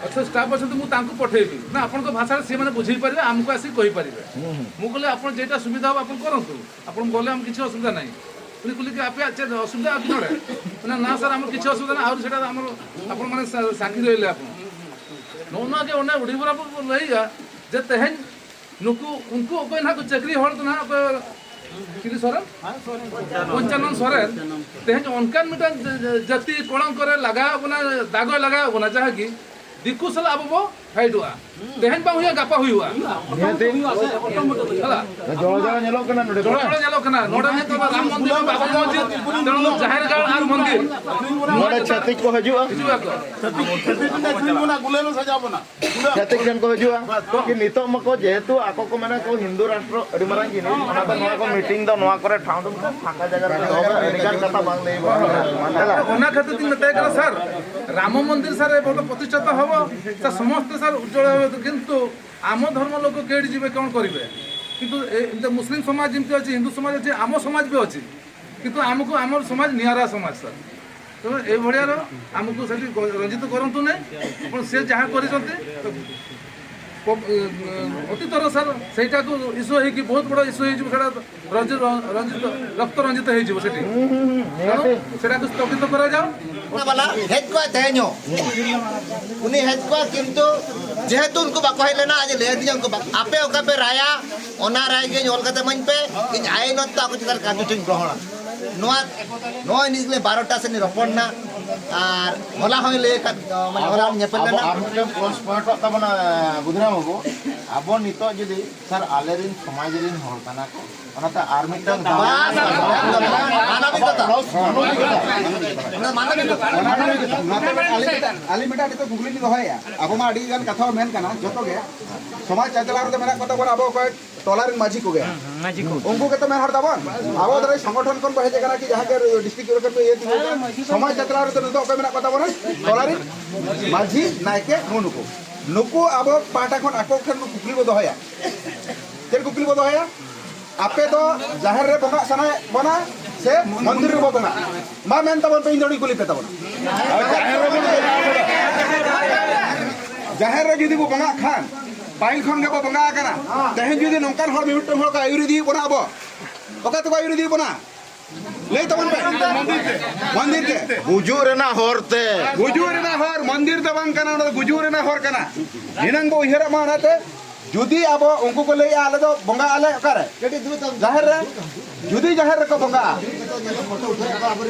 ଆଚ୍ଛା, ଷ୍ଟାଫ୍ ଅଛନ୍ତି, ମୁଁ ତାଙ୍କୁ ପଠେଇବି। ନା, ଆପଣଙ୍କ ଭାଷାରେ ସେମାନେ ବୁଝେଇ ପାରିବେ, ଆମକୁ ଆସିକି କହିପାରିବେ। ମୁଁ କହିଲି, "ଆପଣ ଯେଇଟା ସୁବିଧା ହବ ଆପଣ କରନ୍ତୁ, ଆପଣ ଗଲେ ଆମ କିଛି ଅସୁବିଧା ନାହିଁ।" ପୁଣି କହିଲି କି, "ଆପେ ଆଚ୍ଛା, ଅସୁବିଧା ଅଛି ନଡ଼େ?" ନା, "ନା ସାର୍, ଆମର କିଛି ଅସୁବିଧା ନାହିଁ, ଆହୁରି ସେଇଟା ଆମର ଆପଣମାନେ ସା- ସାକ୍ଷୀ ରହିଲେ ଆପଣ।" ᱱᱚᱜᱼᱚ ᱱᱚᱣᱟ ᱜᱮ ᱚᱱᱮ ᱩᱰᱤ ᱵᱚᱨᱟᱵᱚᱨ ᱵᱚᱱ ᱞᱟᱹᱭᱟ ᱡᱮ ᱛᱮᱦᱮᱧ ᱱᱩᱠᱩ, ᱩᱱᱠᱩ ᱚᱠᱚᱭ ᱱᱟᱦᱟᱜ ᱠᱚ ᱪᱟᱹᱠᱨᱤ ᱦᱚᱲ ᱫᱚ ᱱᱟᱦᱟᱜ ᱚᱠᱚᱭ ᱪᱤᱞᱤ ᱥᱚᱨᱮᱱ? ᱯᱚᱧᱪᱟᱱᱚᱱ ᱥᱚᱨᱮᱱ᱾ ᱛᱮᱦᱮᱧ ᱚᱱᱠᱟᱱ ᱢᱤᱫᱴᱟᱝ ᱡᱟᱹᱛᱤ ᱠᱚᱲᱟᱢ ᱠᱚᱨᱮ ᱞᱟᱜᱟᱣ ᱵᱚᱱᱟ, ᱫᱟᱜᱚᱭ ᱞᱟᱜᱟᱣ ᱵᱚᱱᱟ, ᱡᱟᱦᱟᱸ ᱜᱮ ᱫᱤᱠᱩ ᱥᱟᱞᱟᱜ ᱟᱵᱚ ᱵᱚ ᱯᱷᱟᱭᱤᱴᱚᱜᱼᱟ᱾ ᱛᱮᱦᱮᱧ ᱵᱟᱝ ᱦᱩᱭᱩᱜᱼᱟ, ᱜᱟᱯᱟ ᱦᱩᱭᱩᱜᱼᱟ᱾ ᱱᱤᱦᱟᱹᱛᱤ᱾ ᱦᱮᱞᱟ᱾ ᱡᱚᱲᱟ ᱡᱚᱲᱟ ᱧᱮᱞᱚᱜ ᱠᱟᱱᱟ ᱱᱚᱰᱮ ᱡᱚᱲᱟ ᱠᱷᱚᱱᱟᱜ᱾ ᱡᱚᱲᱟ ᱧᱮᱞᱚᱜ ᱠᱟᱱᱟ᱾ ᱱᱚᱰᱮ ᱱᱤᱛᱚᱜ ᱨᱟᱢ ᱢᱚᱱᱫᱤᱨ, ᱵᱟᱵᱨᱤ ᱢᱚᱥᱡᱤᱫ, ᱛᱮᱱᱚ ᱡᱟᱦᱮᱨ ᱜᱟᱲ ᱟᱨ ᱢᱚᱱᱫᱤᱨ᱾ ᱱᱚᱰᱮ ᱪᱷᱟᱹᱛᱤᱠ ᱠᱚ ᱦᱤᱡᱩᱜᱼᱟ᱾ ᱦᱤᱡᱩᱜ ᱟᱠᱚ᱾ ᱪᱷᱟᱹᱛᱤᱠ ᱴᱷᱮᱱ ᱠᱚ ᱦᱤᱡᱩᱜᱼᱟ᱾ ᱠᱤ ᱱᱤᱛᱚᱜ ᱢᱟᱠᱚ ᱡᱮᱦᱮᱛᱩ ᱟᱠᱚ ᱠᱚ ᱢᱮᱱᱟ ᱠᱚ ᱦᱤᱱᱫᱩ ᱨᱟᱥᱴᱨᱚ ᱟᱹᱰᱤ ᱢᱟᱨᱟᱝ ᱡᱤᱱᱤᱥ, ᱚᱱᱟ ᱫᱚ ᱱᱚᱣᱟ ᱠᱚ ᱢᱤᱴᱤᱝ ᱫᱚ ᱱᱚᱣᱟ ᱠᱚᱨᱮ ᱴᱷᱟᱶ ᱫᱚ ᱯᱷᱟᱸᱠᱟ ᱡᱟᱭᱜᱟ ᱨᱮ ᱫᱚᱦᱚ ᱠᱟᱜ ᱟᱹᱰᱤ ᱜᱟᱱ ᱠᱟᱛᱷᱟ ᱵᱟᱝ ᱞᱟᱹᱭ ᱵᱟᱲᱟ ᱟᱠᱟᱱᱟ᱾ ᱚᱱᱟ ᱠᱷᱟᱹᱛᱤᱨ ᱛᱤᱧ ᱢᱮᱛᱟᱭ ᱠᱟᱱᱟ, ᱥᱟᱨ, ରାମ ମନ୍ଦିର, ସାର୍, ଏ ଭଲ ପ୍ରତିଷ୍ଠାତା ହବ, ସାର୍, ସମସ୍ତେ, ସାର୍, ଉଜ୍ଜଳ ହେବେ, କିନ୍ତୁ ଆମ ଧର୍ମ ଲୋକ କେଉଁଠି ଯିବେ, କ'ଣ କରିବେ? କିନ୍ତୁ ଏ, ଏମିତି ମୁସଲିମ ସମାଜ ଯେମିତି ଅଛି, ହିନ୍ଦୁ ସମାଜ ଅଛି, ଆମ ସମାଜ ବି ଅଛି, କିନ୍ତୁ ଆମକୁ, ଆମର ସମାଜ ନିଆରା ସମାଜ, ସାର୍। ତେଣୁ ଏଇଭଳିଆର ଆମକୁ ସେଠି ଗ- ରଞ୍ଜିତ କରନ୍ତୁ ନାହିଁ। ଆପଣ ସେ ଯାହା କରିଛନ୍ତି, ତ ପ- ଏ, ଅତୀତର, ସାର୍, ସେଇଟାକୁ ଇସ୍ୟୁ ହେଇକି ବହୁତ ବଡ଼ ଇସ୍ୟୁ ହେଇଯିବ। ସେଇଟା ରଞ୍ଜି- ର- ରଞ୍ଜିତ, ରକ୍ତ ରଞ୍ଜିତ ହେଇଯିବ ସେଠି। ତେଣୁ ସେଟାକୁ ସ୍ଥଗିତ କରାଯାଉ। ᱵᱟᱞᱟ ᱦᱮᱡ ᱠᱚᱜᱼᱟ ᱛᱮᱦᱮᱧ ᱦᱚᱸ᱾ ᱩᱱᱤ ᱦᱮᱡ ᱠᱚᱜᱼᱟ, ᱠᱤᱱᱛᱩ ᱡᱮᱦᱮᱛᱩ ᱩᱱᱠᱩ ᱵᱟᱠᱚ ᱦᱮᱡ ᱞᱮᱱᱟ, ᱟᱡ ᱮ ᱞᱟᱹᱭ ᱟᱹᱫᱤᱧᱟ ᱩᱱᱠᱩ ᱵᱟᱠᱚ, ᱟᱯᱮ ᱚᱠᱟ ᱯᱮ ᱨᱟᱭᱟ, ᱚᱱᱟ ᱨᱟᱭ ᱜᱮ ᱚᱞ ᱠᱟᱛᱮ ᱤᱢᱟᱹᱧ ᱯᱮ, ᱤᱧ ᱟᱭᱤᱱ ᱚᱛᱛᱚ ᱟᱠᱚ ᱪᱮᱛᱟᱱ ᱨᱮ ᱠᱟᱨᱡᱚ ᱴᱷᱤᱠ ᱜᱨᱚᱦᱚᱱᱟ᱾ ᱱᱚᱣᱟ, ᱱᱚᱣᱟ ᱱᱤᱭᱮ ᱜᱮ ᱵᱟᱨᱚᱴᱟ ᱥᱮᱫ ᱤᱧ ᱨᱚᱯᱚᱲ ᱮᱱᱟ, ᱟᱨ ᱦᱚᱞᱟ ᱦᱚᱸᱭ ᱞᱟᱹᱭ ᱟᱠᱟᱫ, ᱢᱟᱱᱮ ᱦᱚᱞᱟ ᱦᱚᱸᱧ ᱧᱮᱯᱮᱞ ᱟᱵᱚ ᱞᱮᱱᱟ᱾ ᱟᱨ ᱢᱤᱫᱴᱮᱱ ᱯᱞᱟᱥ ᱯᱚᱭᱮᱱᱴ ᱛᱟᱵᱚᱱᱟ, ᱵᱩᱫᱷᱨᱟᱢ ᱵᱟᱹᱵᱩ, ᱟᱵᱚ ᱱᱤᱛᱚᱜ ᱡᱩᱫᱤ, ᱥᱟᱨ, ᱟᱞᱮᱨᱮᱱ ᱥᱚᱢᱟᱡᱽ ᱨᱮᱱ ᱦᱚᱲ ᱠᱟᱱᱟ ᱠᱚ, ᱚᱱᱟᱛᱮ ᱟᱨ ᱢᱤᱫᱴᱟᱝ ᱫᱟᱣ ᱵᱟᱥ, ᱟᱨ ᱢᱤᱫᱴᱟᱝ ᱫᱟᱣ᱾ ᱢᱟᱱᱚᱵᱤᱠᱚᱛᱟ᱾ ᱢᱟᱱᱚᱵᱤᱠᱚᱛᱟ᱾ ᱚᱱᱟ ᱢᱟᱱᱚᱵᱤᱠᱚᱛᱟ᱾ ᱚᱱᱟ ᱟᱹᱞᱤᱧ ᱢᱤᱫᱴᱟᱝ, ᱟᱹᱞᱤᱧ ᱢᱤᱫᱴᱟᱝ ᱱᱤᱛᱚᱜ ᱠᱩᱠᱞᱤ ᱞᱤᱧ ᱫᱚᱦᱚᱭᱮᱫᱼᱟ᱾ ᱟᱵᱚ ᱢᱟ ᱟᱹᱰᱤ ᱜᱟᱱ ᱠᱟᱛᱷᱟ ᱦᱚᱸ ᱢᱮᱱ ᱠᱟᱱᱟ, ᱡᱚᱛᱚ ᱜᱮ ᱥᱚᱢᱟᱡᱽ ᱪᱟᱪᱞᱟᱣ ᱨᱮᱫᱚ ᱢᱮᱱᱟᱜ ᱠᱚ ᱛᱟᱵᱚᱱᱟ ᱟᱵᱚ ᱚᱠᱚᱭ ᱴᱚᱞᱟ ᱨᱮᱱ ᱢᱟᱹᱡᱷᱤ ᱠᱚᱜᱮ᱾ ᱦᱩᱸ, ᱦᱩᱸ, ᱢᱟᱹᱡᱷᱤ ᱠᱚ᱾ ᱩᱱᱠᱩ ᱜᱮᱛᱚ ᱢᱮᱱ ᱦᱚᱲ ᱛᱟᱵᱚᱱ᱾ ᱟᱵᱚ ᱫᱚ ᱥᱚᱝᱜᱚᱴᱷᱚᱱ ᱠᱷᱚᱱ ᱵᱚ ᱦᱮᱡ ᱟᱠᱟᱱᱟ ᱠᱤ ᱡᱟᱦᱟᱸ ᱜᱮ ᱰᱤᱥᱴᱨᱤᱠᱴ ᱠᱚᱨᱮ ᱠᱷᱚᱱ ᱵᱚ ᱤᱭᱟᱹ ᱛᱤᱸᱜᱩ ᱟᱠᱟᱱᱟ᱾ ᱥᱚᱢᱟᱡᱽ ᱪᱟᱪᱞᱟᱣ ᱨᱮᱫᱚ ᱱᱤᱛᱚᱜ ᱚᱠᱚᱭ ᱢᱮᱱᱟᱜ ᱠᱚ ᱛᱟᱵᱚᱱᱟ? ᱴᱚᱞᱟ ᱨᱮᱱ ᱢᱟᱹᱡᱷᱤ, ᱱᱟᱭᱠᱮ, ᱱᱩᱜᱼᱩ ᱱᱩᱠᱩ᱾ ᱱᱩᱠᱩ ᱟᱵᱚ ᱯᱟᱦᱴᱟ ᱠᱷᱚᱱ ᱟᱠᱚ ᱴᱷᱮᱱ ᱠᱩᱠᱞᱤ ᱵᱚ ᱫᱚᱦᱚᱭᱟ᱾ ᱪᱮᱫ ᱠᱩᱠᱞᱤ ᱵᱚ ᱫᱚᱦᱚᱭᱟ? ᱟᱯᱮ ᱫᱚ ᱡᱟᱦᱮᱨ ᱨᱮ ᱵᱚᱸᱜᱟᱜ ᱥᱟᱱᱟᱭᱮᱫ ᱵᱚᱱᱟ ᱥᱮ ᱢᱚᱱᱫᱤᱨ ᱨᱮᱵᱚ ᱵᱚᱸᱜᱟᱜ? ᱢᱟ ᱢᱮᱱ ᱛᱟᱵᱚᱱ ᱯᱮ, ᱤᱧ ᱫᱚ ᱟᱹᱰᱤ ᱠᱩᱞᱤ ᱯᱮ ᱛᱟᱵᱚᱱᱟ᱾ ᱡᱟᱦᱮᱨ ᱨᱮ ᱡᱩᱫᱤ ᱵᱚ ᱵᱚᱸᱜᱟᱜ ᱠᱷᱟᱱ, ᱯᱟᱹᱦᱤᱞ ᱠᱷᱚᱱ ᱜᱮᱵᱚ ᱵᱚᱸᱜᱟ ᱟᱠᱟᱱᱟ᱾ ᱛᱮᱦᱮᱧ ᱡᱩᱫᱤ ᱱᱚᱝᱠᱟᱱ ᱦᱚᱲ ᱢᱤᱢᱤᱫᱴᱟᱝ ᱦᱚᱲ ᱠᱚ ᱟᱹᱭᱩᱨ ᱤᱫᱤᱭᱮᱫ ᱵᱚᱱᱟ ᱟᱵᱚ, ᱚᱠᱟ ᱛᱮᱠᱚ ᱟᱹᱭᱩᱨ ᱤᱫᱤᱭᱮᱫ ᱵᱚᱱᱟ? ᱞᱟᱹᱭ ᱛᱟᱵᱚᱱ ᱯᱮ᱾ ᱢᱚᱱᱫᱤᱨ ᱛᱮ᱾ ᱜᱩᱡᱩᱜ ᱨᱮᱱᱟᱜ ᱦᱚᱨ ᱛᱮ᱾ ᱜᱩᱡᱩᱜ ᱨᱮᱱᱟᱜ ᱦᱚᱨ, ᱢᱚᱱᱫᱤᱨ ᱫᱚ ᱵᱟᱝ ᱠᱟᱱᱟ, ᱚᱱᱟ ᱫᱚ ᱜᱩᱡᱩᱜ ᱨᱮᱱᱟᱜ ᱦᱚᱨ ᱠᱟᱱᱟ᱾ ᱮᱱᱟᱝ ᱵᱚ ᱩᱭᱦᱟᱹᱨᱚᱜ ᱢᱟ ᱚᱱᱟᱛᱮ᱾ ᱡᱩᱫᱤ ᱟᱵᱚ, ᱩᱱᱠᱩ ᱠᱚ ᱞᱟᱹᱭᱮᱜᱼᱟ, ᱟᱞᱮ ᱫᱚ ᱵᱚᱸᱜᱟᱜ ᱟᱞᱮ ᱚᱠᱟᱨᱮ? ᱡᱟᱦᱮᱨ ᱨᱮ᱾ ᱡᱩᱫᱤ ᱡᱟᱦᱮᱨ ᱨᱮᱠᱚ ᱵᱚᱸᱜᱟᱜᱼᱟ,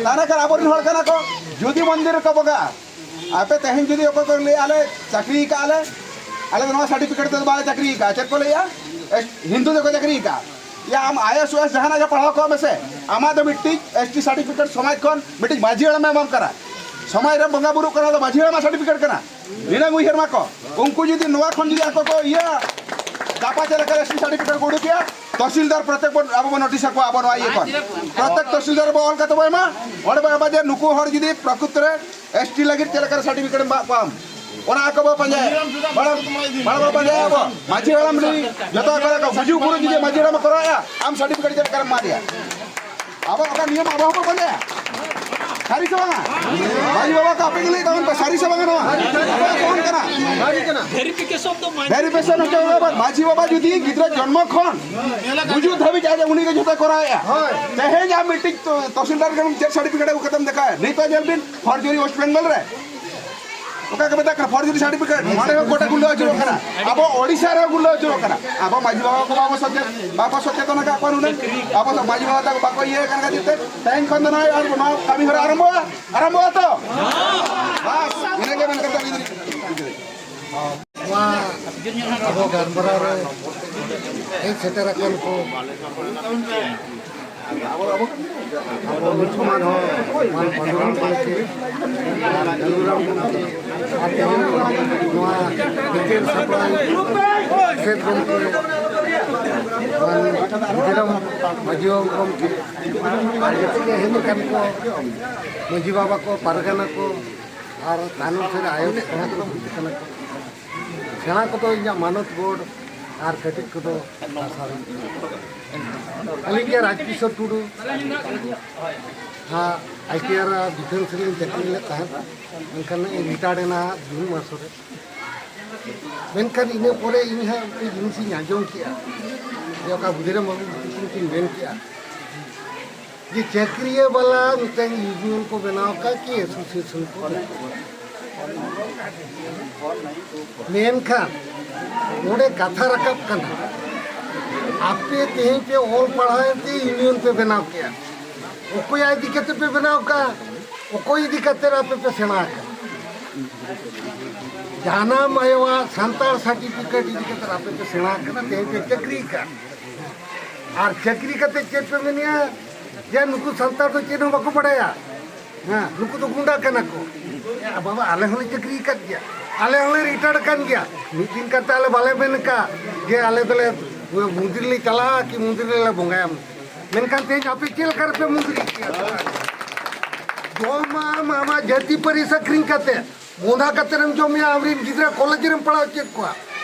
ᱛᱟᱦᱞᱮ ᱠᱷᱟᱱ ᱟᱵᱚᱨᱮᱱ ᱦᱚᱲ ᱠᱟᱱᱟ ᱠᱚ᱾ ᱡᱩᱫᱤ ᱢᱚᱱᱫᱤᱨ ᱨᱮᱠᱚ ᱵᱚᱸᱜᱟᱜᱼᱟ, ᱟᱯᱮ ᱛᱮᱦᱮᱧ ᱡᱩᱫᱤ ᱚᱠᱚᱭ ᱠᱚ ᱞᱟᱹᱭᱟ, "ᱟᱞᱮ ᱪᱟᱹᱠᱨᱤ ᱠᱟᱜᱼᱟ ᱞᱮ, ᱟᱞᱮ ᱫᱚ ᱱᱚᱣᱟ ᱥᱟᱨᱴᱤᱯᱷᱤᱠᱮᱴ ᱛᱮᱫᱚ ᱵᱟᱞᱮ ᱪᱟᱹᱠᱨᱤ ᱠᱟᱜᱼᱟ", ᱪᱮᱫ ᱠᱚ ᱞᱟᱹᱭᱟ? ᱮᱥ-, ᱦᱤᱱᱫᱩ ᱫᱚᱠᱚ ᱪᱟᱹᱠᱨᱤ ᱠᱟᱜᱼᱟ᱾ ᱭᱟ, ᱟᱢ ᱟᱭ ᱮᱥ ᱳ ᱮᱥ ᱡᱟᱦᱟᱱᱟᱜ ᱜᱮ ᱯᱟᱲᱦᱟᱣ ᱠᱚᱜ ᱢᱮᱥᱮ, ᱟᱢᱟᱜ ᱫᱚ ᱢᱤᱫᱴᱤᱡ ᱮᱥ ᱴᱤ ᱥᱟᱨᱴᱤᱯᱷᱤᱠᱮᱴ ᱥᱚᱢᱟᱡᱽ ᱠᱷᱚᱱ ᱢᱤᱫᱴᱤᱡ ᱢᱟᱹᱡᱷᱤ ᱦᱟᱲᱟᱢᱮ ᱮᱢᱟᱢ ᱠᱟᱱᱟ᱾ ᱥᱚᱢᱟᱡᱽ ᱨᱮ ᱵᱚᱸᱜᱟ ᱵᱩᱨᱩᱜ ᱠᱟᱱᱟ, ᱫᱚ ᱢᱟᱹᱡᱷᱤ ᱦᱟᱲᱟᱢᱟᱜ ᱥᱟᱨᱴᱤᱯᱷᱤᱠᱮᱴ ᱠᱟᱱᱟ᱾ ᱱᱤᱱᱟᱹᱝ ᱩᱭᱦᱟᱹᱨ ᱢᱟᱠᱚ, ᱩᱱᱠᱩ ᱡᱩᱫᱤ ᱱᱚᱣᱟ ᱠᱷᱚᱱ ᱡᱩᱫᱤ ᱟᱠᱚ ᱠᱚ ᱤᱭᱟᱹ, ᱜᱟᱯᱟ ᱪᱮᱫ ᱞᱮᱠᱟ ᱮᱥ ᱴᱤ ᱥᱟᱨᱴᱤᱯᱷᱤᱠᱮᱴ ᱠᱚ ᱩᱰᱩᱠᱮᱜᱼᱟ, ᱛᱚᱦᱥᱤᱞᱫᱟᱨ ᱯᱨᱚᱛᱮᱠ ᱵᱚᱱ, ᱟᱵᱚ ᱵᱚᱱ ᱱᱳᱴᱤᱥ ᱟᱠᱚᱣᱟ, ᱟᱵᱚ ᱱᱚᱣᱟ ᱤᱭᱟᱹ ᱠᱷᱚᱱ᱾ ᱯᱨᱚᱛᱮᱠ ᱛᱚᱦᱥᱤᱞᱫᱟᱨ ᱵᱚ ᱚᱞ ᱠᱟᱛᱮ ᱵᱚ ᱮᱢᱟ, ᱚᱸᱰᱮ ᱵᱚ ᱮᱢᱟ ᱡᱮ ᱱᱩᱠᱩ ᱦᱚᱲ ᱡᱩᱫᱤ ᱯᱨᱚᱠᱨᱤᱛ ᱨᱮ ᱮᱥ ᱴᱤ ᱞᱟᱹᱜᱤᱫ ᱪᱮᱫ ᱞᱮᱠᱟᱨᱮ ᱥᱟᱨᱴᱤᱯᱷᱤᱠᱮᱴ ᱮᱢ ᱮᱢᱟᱜ ᱠᱚᱣᱟᱢ, ᱚᱱᱟ ᱟᱠᱚ ᱵᱚ ᱯᱟᱸᱡᱟᱭᱟ᱾ ᱵᱟᱲᱟ, ᱵᱟᱲᱟ ᱵᱚ ᱯᱟᱸᱡᱟᱭᱟ ᱟᱵᱚ᱾ ᱢᱟᱹᱡᱷᱤ ᱦᱟᱲᱟᱢ ᱱᱩᱭ ᱡᱚᱛᱚ ᱠᱚᱨᱮ ᱠᱚ ᱜᱩᱡᱩᱜ ᱵᱩᱨᱩ ᱡᱩᱫᱤ ᱢᱟᱹᱡᱷᱤ ᱦᱟᱲᱟᱢ ᱮ ᱠᱚᱨᱟᱣᱮᱜᱼᱟ, ᱟᱢ ᱥᱟᱨᱴᱤᱯᱷᱤᱠᱮᱴ ᱪᱮᱫ ᱞᱮᱠᱟᱨᱮᱢ ᱮᱢᱟ ᱫᱮᱭᱟ? ᱟᱵᱚ ᱚᱠᱟ ᱱᱤᱭᱚᱢ ᱟᱵᱚ ᱦᱚᱸᱵᱚ ᱯᱟᱸᱡᱟᱭᱟ᱾ ᱥᱟᱹᱨᱤ ᱥᱮ ᱵᱟᱝᱟ? ᱢᱟᱹᱡᱷᱤ ᱵᱟᱵᱟ ᱠᱚ ᱟᱯᱮ ᱜᱮ ᱞᱟᱹᱭ ᱛᱟᱵᱚᱱ ᱯᱮ, ᱥᱟᱹᱨᱤ ᱥᱮ ᱵᱟᱝᱟ ᱱᱚᱣᱟ? ᱚᱠᱚᱭᱟᱜ ᱯᱷᱳᱱ ᱠᱟᱱᱟ? ᱵᱷᱮᱨᱤᱯᱷᱤᱠᱮᱥᱚᱱ ᱫᱚ ᱢᱟᱹᱡᱷᱤ ᱵᱷᱮᱨᱤᱯᱷᱤᱠᱮᱥᱚᱱ ᱦᱚᱪᱚ ᱦᱩᱭᱩᱜᱼᱟ᱾ ᱢᱟᱹᱡᱷᱤ ᱵᱟᱵᱟ ᱡᱩᱫᱤ ᱜᱤᱫᱽᱨᱟᱹ ᱡᱚᱱᱢᱚ ᱠᱷᱚᱱ ᱜᱩᱡᱩᱜ ᱫᱷᱟᱹᱵᱤᱡ ᱟᱡ ᱩᱱᱤ ᱜᱮ ᱡᱚᱛᱚᱭ ᱠᱚᱨᱟᱣᱮᱜᱼᱟ᱾ ᱦᱳᱭ᱾ ᱛᱮᱦᱮᱧ ᱟᱢ ᱢᱤᱫᱴᱤᱡ ᱛᱚ-, ᱛᱚᱦᱥᱤᱞᱫᱟᱨ ᱠᱟᱱᱟᱢ, ᱪᱮᱫ ᱥᱟᱨᱴᱤᱯᱷᱤᱠᱮᱴ ᱟᱹᱜᱩ ᱠᱟᱛᱮᱢ ᱫᱮᱠᱷᱟᱣᱟ? ᱱᱤᱛᱚᱜ ᱧᱮᱞ ᱵᱤᱱ, ᱯᱷᱚᱨᱡᱚᱨᱤ ᱳᱭᱮᱥᱴ ᱵᱮᱝᱜᱚᱞ ᱨᱮ ᱚᱠᱟ ᱠᱚ ᱢᱮᱛᱟᱜ ᱠᱟᱱᱟ, ᱯᱷᱚᱨᱡᱚᱨᱤ ᱥᱟᱨᱴᱤᱯᱷᱤᱠᱮᱴ, ᱱᱚᱰᱮ ᱦᱚᱸ ᱜᱚᱴᱟ ᱜᱩᱞᱟᱹᱣ ᱟᱹᱪᱩᱨᱚᱜ ᱠᱟᱱᱟ᱾ ᱟᱵᱚ ᱳᱰᱤᱥᱟ ᱨᱮᱦᱚᱸ ᱜᱩᱞᱟᱹᱣ ᱟᱹᱪᱩᱨᱚᱜ ᱠᱟᱱᱟ᱾ ᱟᱵᱚ ᱢᱟᱹᱡᱷᱤ ᱵᱟᱵᱟ ᱠᱚ ᱵᱟᱵᱚ ᱥᱚᱪᱮᱛ-, ᱵᱟᱠᱚ ᱥᱚᱪᱮᱛᱚᱱ ᱟᱠᱟᱫ ᱠᱚᱣᱟ ᱱᱩᱱᱟᱹᱜ᱾ ᱟᱵᱚ ᱢᱟᱹᱡᱷᱤ ᱵᱟᱵᱟ ᱛᱟᱠᱚ ᱵᱟᱠᱚ ᱤᱭᱟᱹ ᱟᱠᱟᱱ ᱠᱷᱟᱹᱛᱤᱨ ᱛᱮ ᱛᱮᱦᱮᱧ ᱠᱷᱚᱱ ᱫᱚ ᱱᱚᱜᱼᱚᱭ ᱟᱨ ᱱᱚᱣᱟ ᱠᱟᱹᱢᱤ ᱦᱚᱨᱟ ᱟᱨᱟᱢᱵᱷᱚᱜᱼᱟ, ᱟᱨᱟᱢᱵᱷᱚᱜᱼᱟ ᱛᱚ? ᱵᱟᱥ, ᱤᱱᱟᱹᱜᱮ ᱢᱮᱱ ᱠᱟᱛᱮ ᱟᱹᱞᱤᱧ ᱫᱚᱞᱤᱧ ᱟᱵᱚ ᱜᱟᱞᱢᱟᱨᱟᱣ ᱨᱮ ᱦᱮᱡ ᱥᱮᱴᱮᱨ ᱟᱠᱟᱱ ᱠᱚ ᱟᱵᱚ ᱧᱩᱛᱩᱢᱟᱱ ᱦᱚᱲ ᱢᱟᱱ ᱯᱟᱹᱰᱩᱨᱟᱢ ᱜᱚᱢᱠᱮ ᱟᱨ ᱠᱟᱹᱞᱩᱨᱟᱢ ᱜᱚᱢᱠᱮ ᱟᱨ ᱛᱮᱦᱮᱧ ᱱᱚᱣᱟ ᱵᱤᱪᱟᱹᱨ ᱥᱟᱯᱲᱟᱣ ᱥᱮᱫ ᱜᱚᱢᱠᱮ ᱢᱟᱱ ᱵᱤᱫᱩᱨᱟᱢ ᱢᱟᱹᱡᱷᱤ ᱵᱟᱵᱟ ᱜᱚᱢᱠᱮ ᱟᱨ ᱡᱚᱛᱚ ᱜᱮ ᱦᱮᱡ ᱟᱠᱟᱱ ᱠᱚ ᱢᱟᱹᱡᱷᱤ ᱵᱟᱵᱟ ᱠᱚ, ᱯᱟᱨᱜᱟᱱᱟ ᱠᱚ ᱟᱨ ᱛᱟᱭᱱᱚᱢ ᱥᱮᱫ ᱟᱭᱳ ᱠᱚᱲᱟ ᱠᱚ ᱠᱟᱱᱟ ᱠᱚ᱾ ᱥᱮᱬᱟ ᱠᱚᱫᱚ ᱤᱧᱟᱹᱜ ᱢᱟᱱᱚᱛ ᱜᱚᱰ ᱟᱨ ᱠᱟᱹᱴᱤᱡ ᱠᱚᱫᱚ ᱞᱟᱥᱟᱲ᱾ ᱟᱹᱞᱤᱧ ᱜᱮ ᱨᱟᱡᱽᱠᱤᱥᱳᱨ ᱴᱩᱰᱩ, ᱦᱟᱸ, ᱟᱭ ᱴᱤ ᱟᱨ ᱰᱤᱯᱷᱮᱱᱥ ᱨᱮᱞᱤᱧ ᱪᱟᱹᱠᱨᱤ ᱞᱮᱫ ᱛᱟᱦᱮᱸᱫ, ᱢᱮᱱᱠᱷᱟᱱ ᱤᱧ ᱨᱤᱴᱟᱭᱟᱨᱰ ᱮᱱᱟ ᱦᱟᱸᱜ ᱡᱩᱱ ᱢᱟᱥ ᱨᱮ᱾ ᱢᱮᱱᱠᱷᱟᱱ ᱤᱱᱟᱹ ᱯᱚᱨᱮ ᱤᱧ ᱦᱟᱸᱜ ᱢᱤᱫᱴᱮᱱ ᱡᱤᱱᱤᱥ ᱤᱧ ᱟᱸᱡᱚᱢ ᱠᱮᱜᱼᱟ ᱡᱮ ᱚᱠᱟ ᱵᱩᱫᱷᱤᱨᱟᱢ ᱵᱟᱹᱵᱩ ᱛᱟᱹᱠᱤᱱ ᱠᱤᱱ ᱢᱮᱱ ᱠᱮᱜᱼᱟ, ᱡᱮ ᱪᱟᱹᱠᱨᱤᱭᱟᱹ ᱵᱟᱞᱟ ᱢᱤᱫᱴᱟᱝ ᱤᱭᱩᱱᱤᱭᱚᱱ ᱠᱚ ᱵᱮᱱᱟᱣ ᱟᱠᱟᱫ ᱠᱤ ᱮᱥᱳᱥᱤᱭᱮᱥᱚᱱ ᱠᱚ ᱵᱮᱱᱟᱣ ᱟᱠᱟᱫ᱾ ᱢᱮᱱᱠᱷᱟᱱ ᱱᱚᱰᱮ ᱠᱟᱛᱷᱟ ᱨᱟᱠᱟᱵ ᱠᱟᱱᱟ, ᱟᱯᱮ ᱛᱮᱦᱮᱧ ᱯᱮ ᱚᱞ ᱯᱟᱲᱦᱟᱣ ᱮᱱᱛᱮ ᱤᱭᱩᱱᱤᱭᱚᱱ ᱯᱮ ᱵᱮᱱᱟᱣ ᱠᱮᱜᱼᱟ, ᱚᱠᱚᱭᱟᱜ ᱤᱫᱤ ᱠᱟᱛᱮ ᱯᱮ ᱵᱮᱱᱟᱣ ᱠᱟᱜᱼᱟ? ᱚᱠᱚᱭ ᱤᱫᱤ ᱠᱟᱛᱮ ᱟᱯᱮ ᱯᱮ ᱥᱮᱬᱟ ᱟᱠᱟᱫᱟ? ᱡᱟᱱᱟᱢ ᱟᱭᱳᱣᱟᱜ ᱥᱟᱱᱛᱟᱲ ᱥᱟᱨᱴᱤᱯᱷᱤᱠᱮᱴ ᱤᱫᱤ ᱠᱟᱛᱮ ᱟᱯᱮ ᱯᱮ ᱥᱮᱬᱟ ᱟᱠᱟᱫᱟ, ᱛᱮᱦᱮᱧ ᱯᱮ ᱪᱟᱹᱠᱨᱤ ᱟᱠᱟᱫ᱾ ᱟᱨ ᱪᱟᱹᱠᱨᱤ ᱠᱟᱛᱮ ᱪᱮᱫ ᱯᱮ ᱢᱮᱱᱮᱜᱼᱟ? ᱡᱮ ᱱᱩᱠᱩ ᱥᱟᱱᱛᱟᱲ ᱫᱚ ᱪᱮᱫ ᱦᱚᱸ ᱵᱟᱠᱚ ᱵᱟᱲᱟᱭᱟ, ᱦᱮᱸ, ᱱᱩᱠᱩ ᱫᱚ ᱜᱩᱱᱰᱟ ᱠᱟᱱᱟ ᱠᱚ᱾ ᱮ ᱵᱟᱵᱟ, ᱟᱞᱮ ᱦᱚᱸᱞᱮ ᱪᱟᱹᱠᱨᱤ ᱟᱠᱟᱫ ᱜᱮᱭᱟ, ᱟᱞᱮ ᱦᱚᱸᱞᱮ ᱨᱤᱴᱟᱭᱟᱨᱰ ᱟᱠᱟᱱ ᱜᱮᱭᱟ᱾ ᱢᱤᱫ ᱫᱤᱱ ᱠᱟᱛᱮ ᱟᱞᱮ ᱵᱟᱞᱮ ᱢᱮᱱ ᱟᱠᱟᱫ ᱡᱮ ᱟᱞᱮ ᱫᱚᱞᱮ ᱢᱚᱱᱫᱤᱨ ᱞᱮ ᱪᱟᱞᱟᱜᱼᱟ ᱠᱤ ᱢᱚᱱᱫᱤᱨ ᱨᱮᱞᱮ ᱵᱚᱸᱜᱟᱭᱟ᱾ ᱢᱮᱱᱠᱷᱟᱱ ᱛᱮᱦᱮᱧ ᱟᱯᱮ ᱪᱮᱫ ᱞᱮᱠᱟ ᱨᱮᱯᱮ ᱢᱚᱱᱫᱤᱨ ᱠᱮᱜᱼᱟ? ᱡᱚᱢᱟᱢ ᱟᱢᱟᱜ ᱡᱟᱹᱛᱤ ᱯᱟᱹᱨᱤᱥ ᱟᱹᱠᱷᱨᱤᱧ ᱠᱟᱛᱮ, ᱵᱚᱸᱫᱷᱟ ᱠᱟᱛᱮ ᱮᱢ ᱡᱚᱢᱮᱜᱼᱟ, ᱟᱢᱨᱮᱱ ᱜᱤᱫᱽᱨᱟᱹ ᱠᱚᱞᱮᱡᱽ ᱨᱮᱢ ᱯᱟᱲᱦᱟᱣ ᱦᱚᱪᱚᱭᱮᱫ ᱠᱚᱣᱟ᱾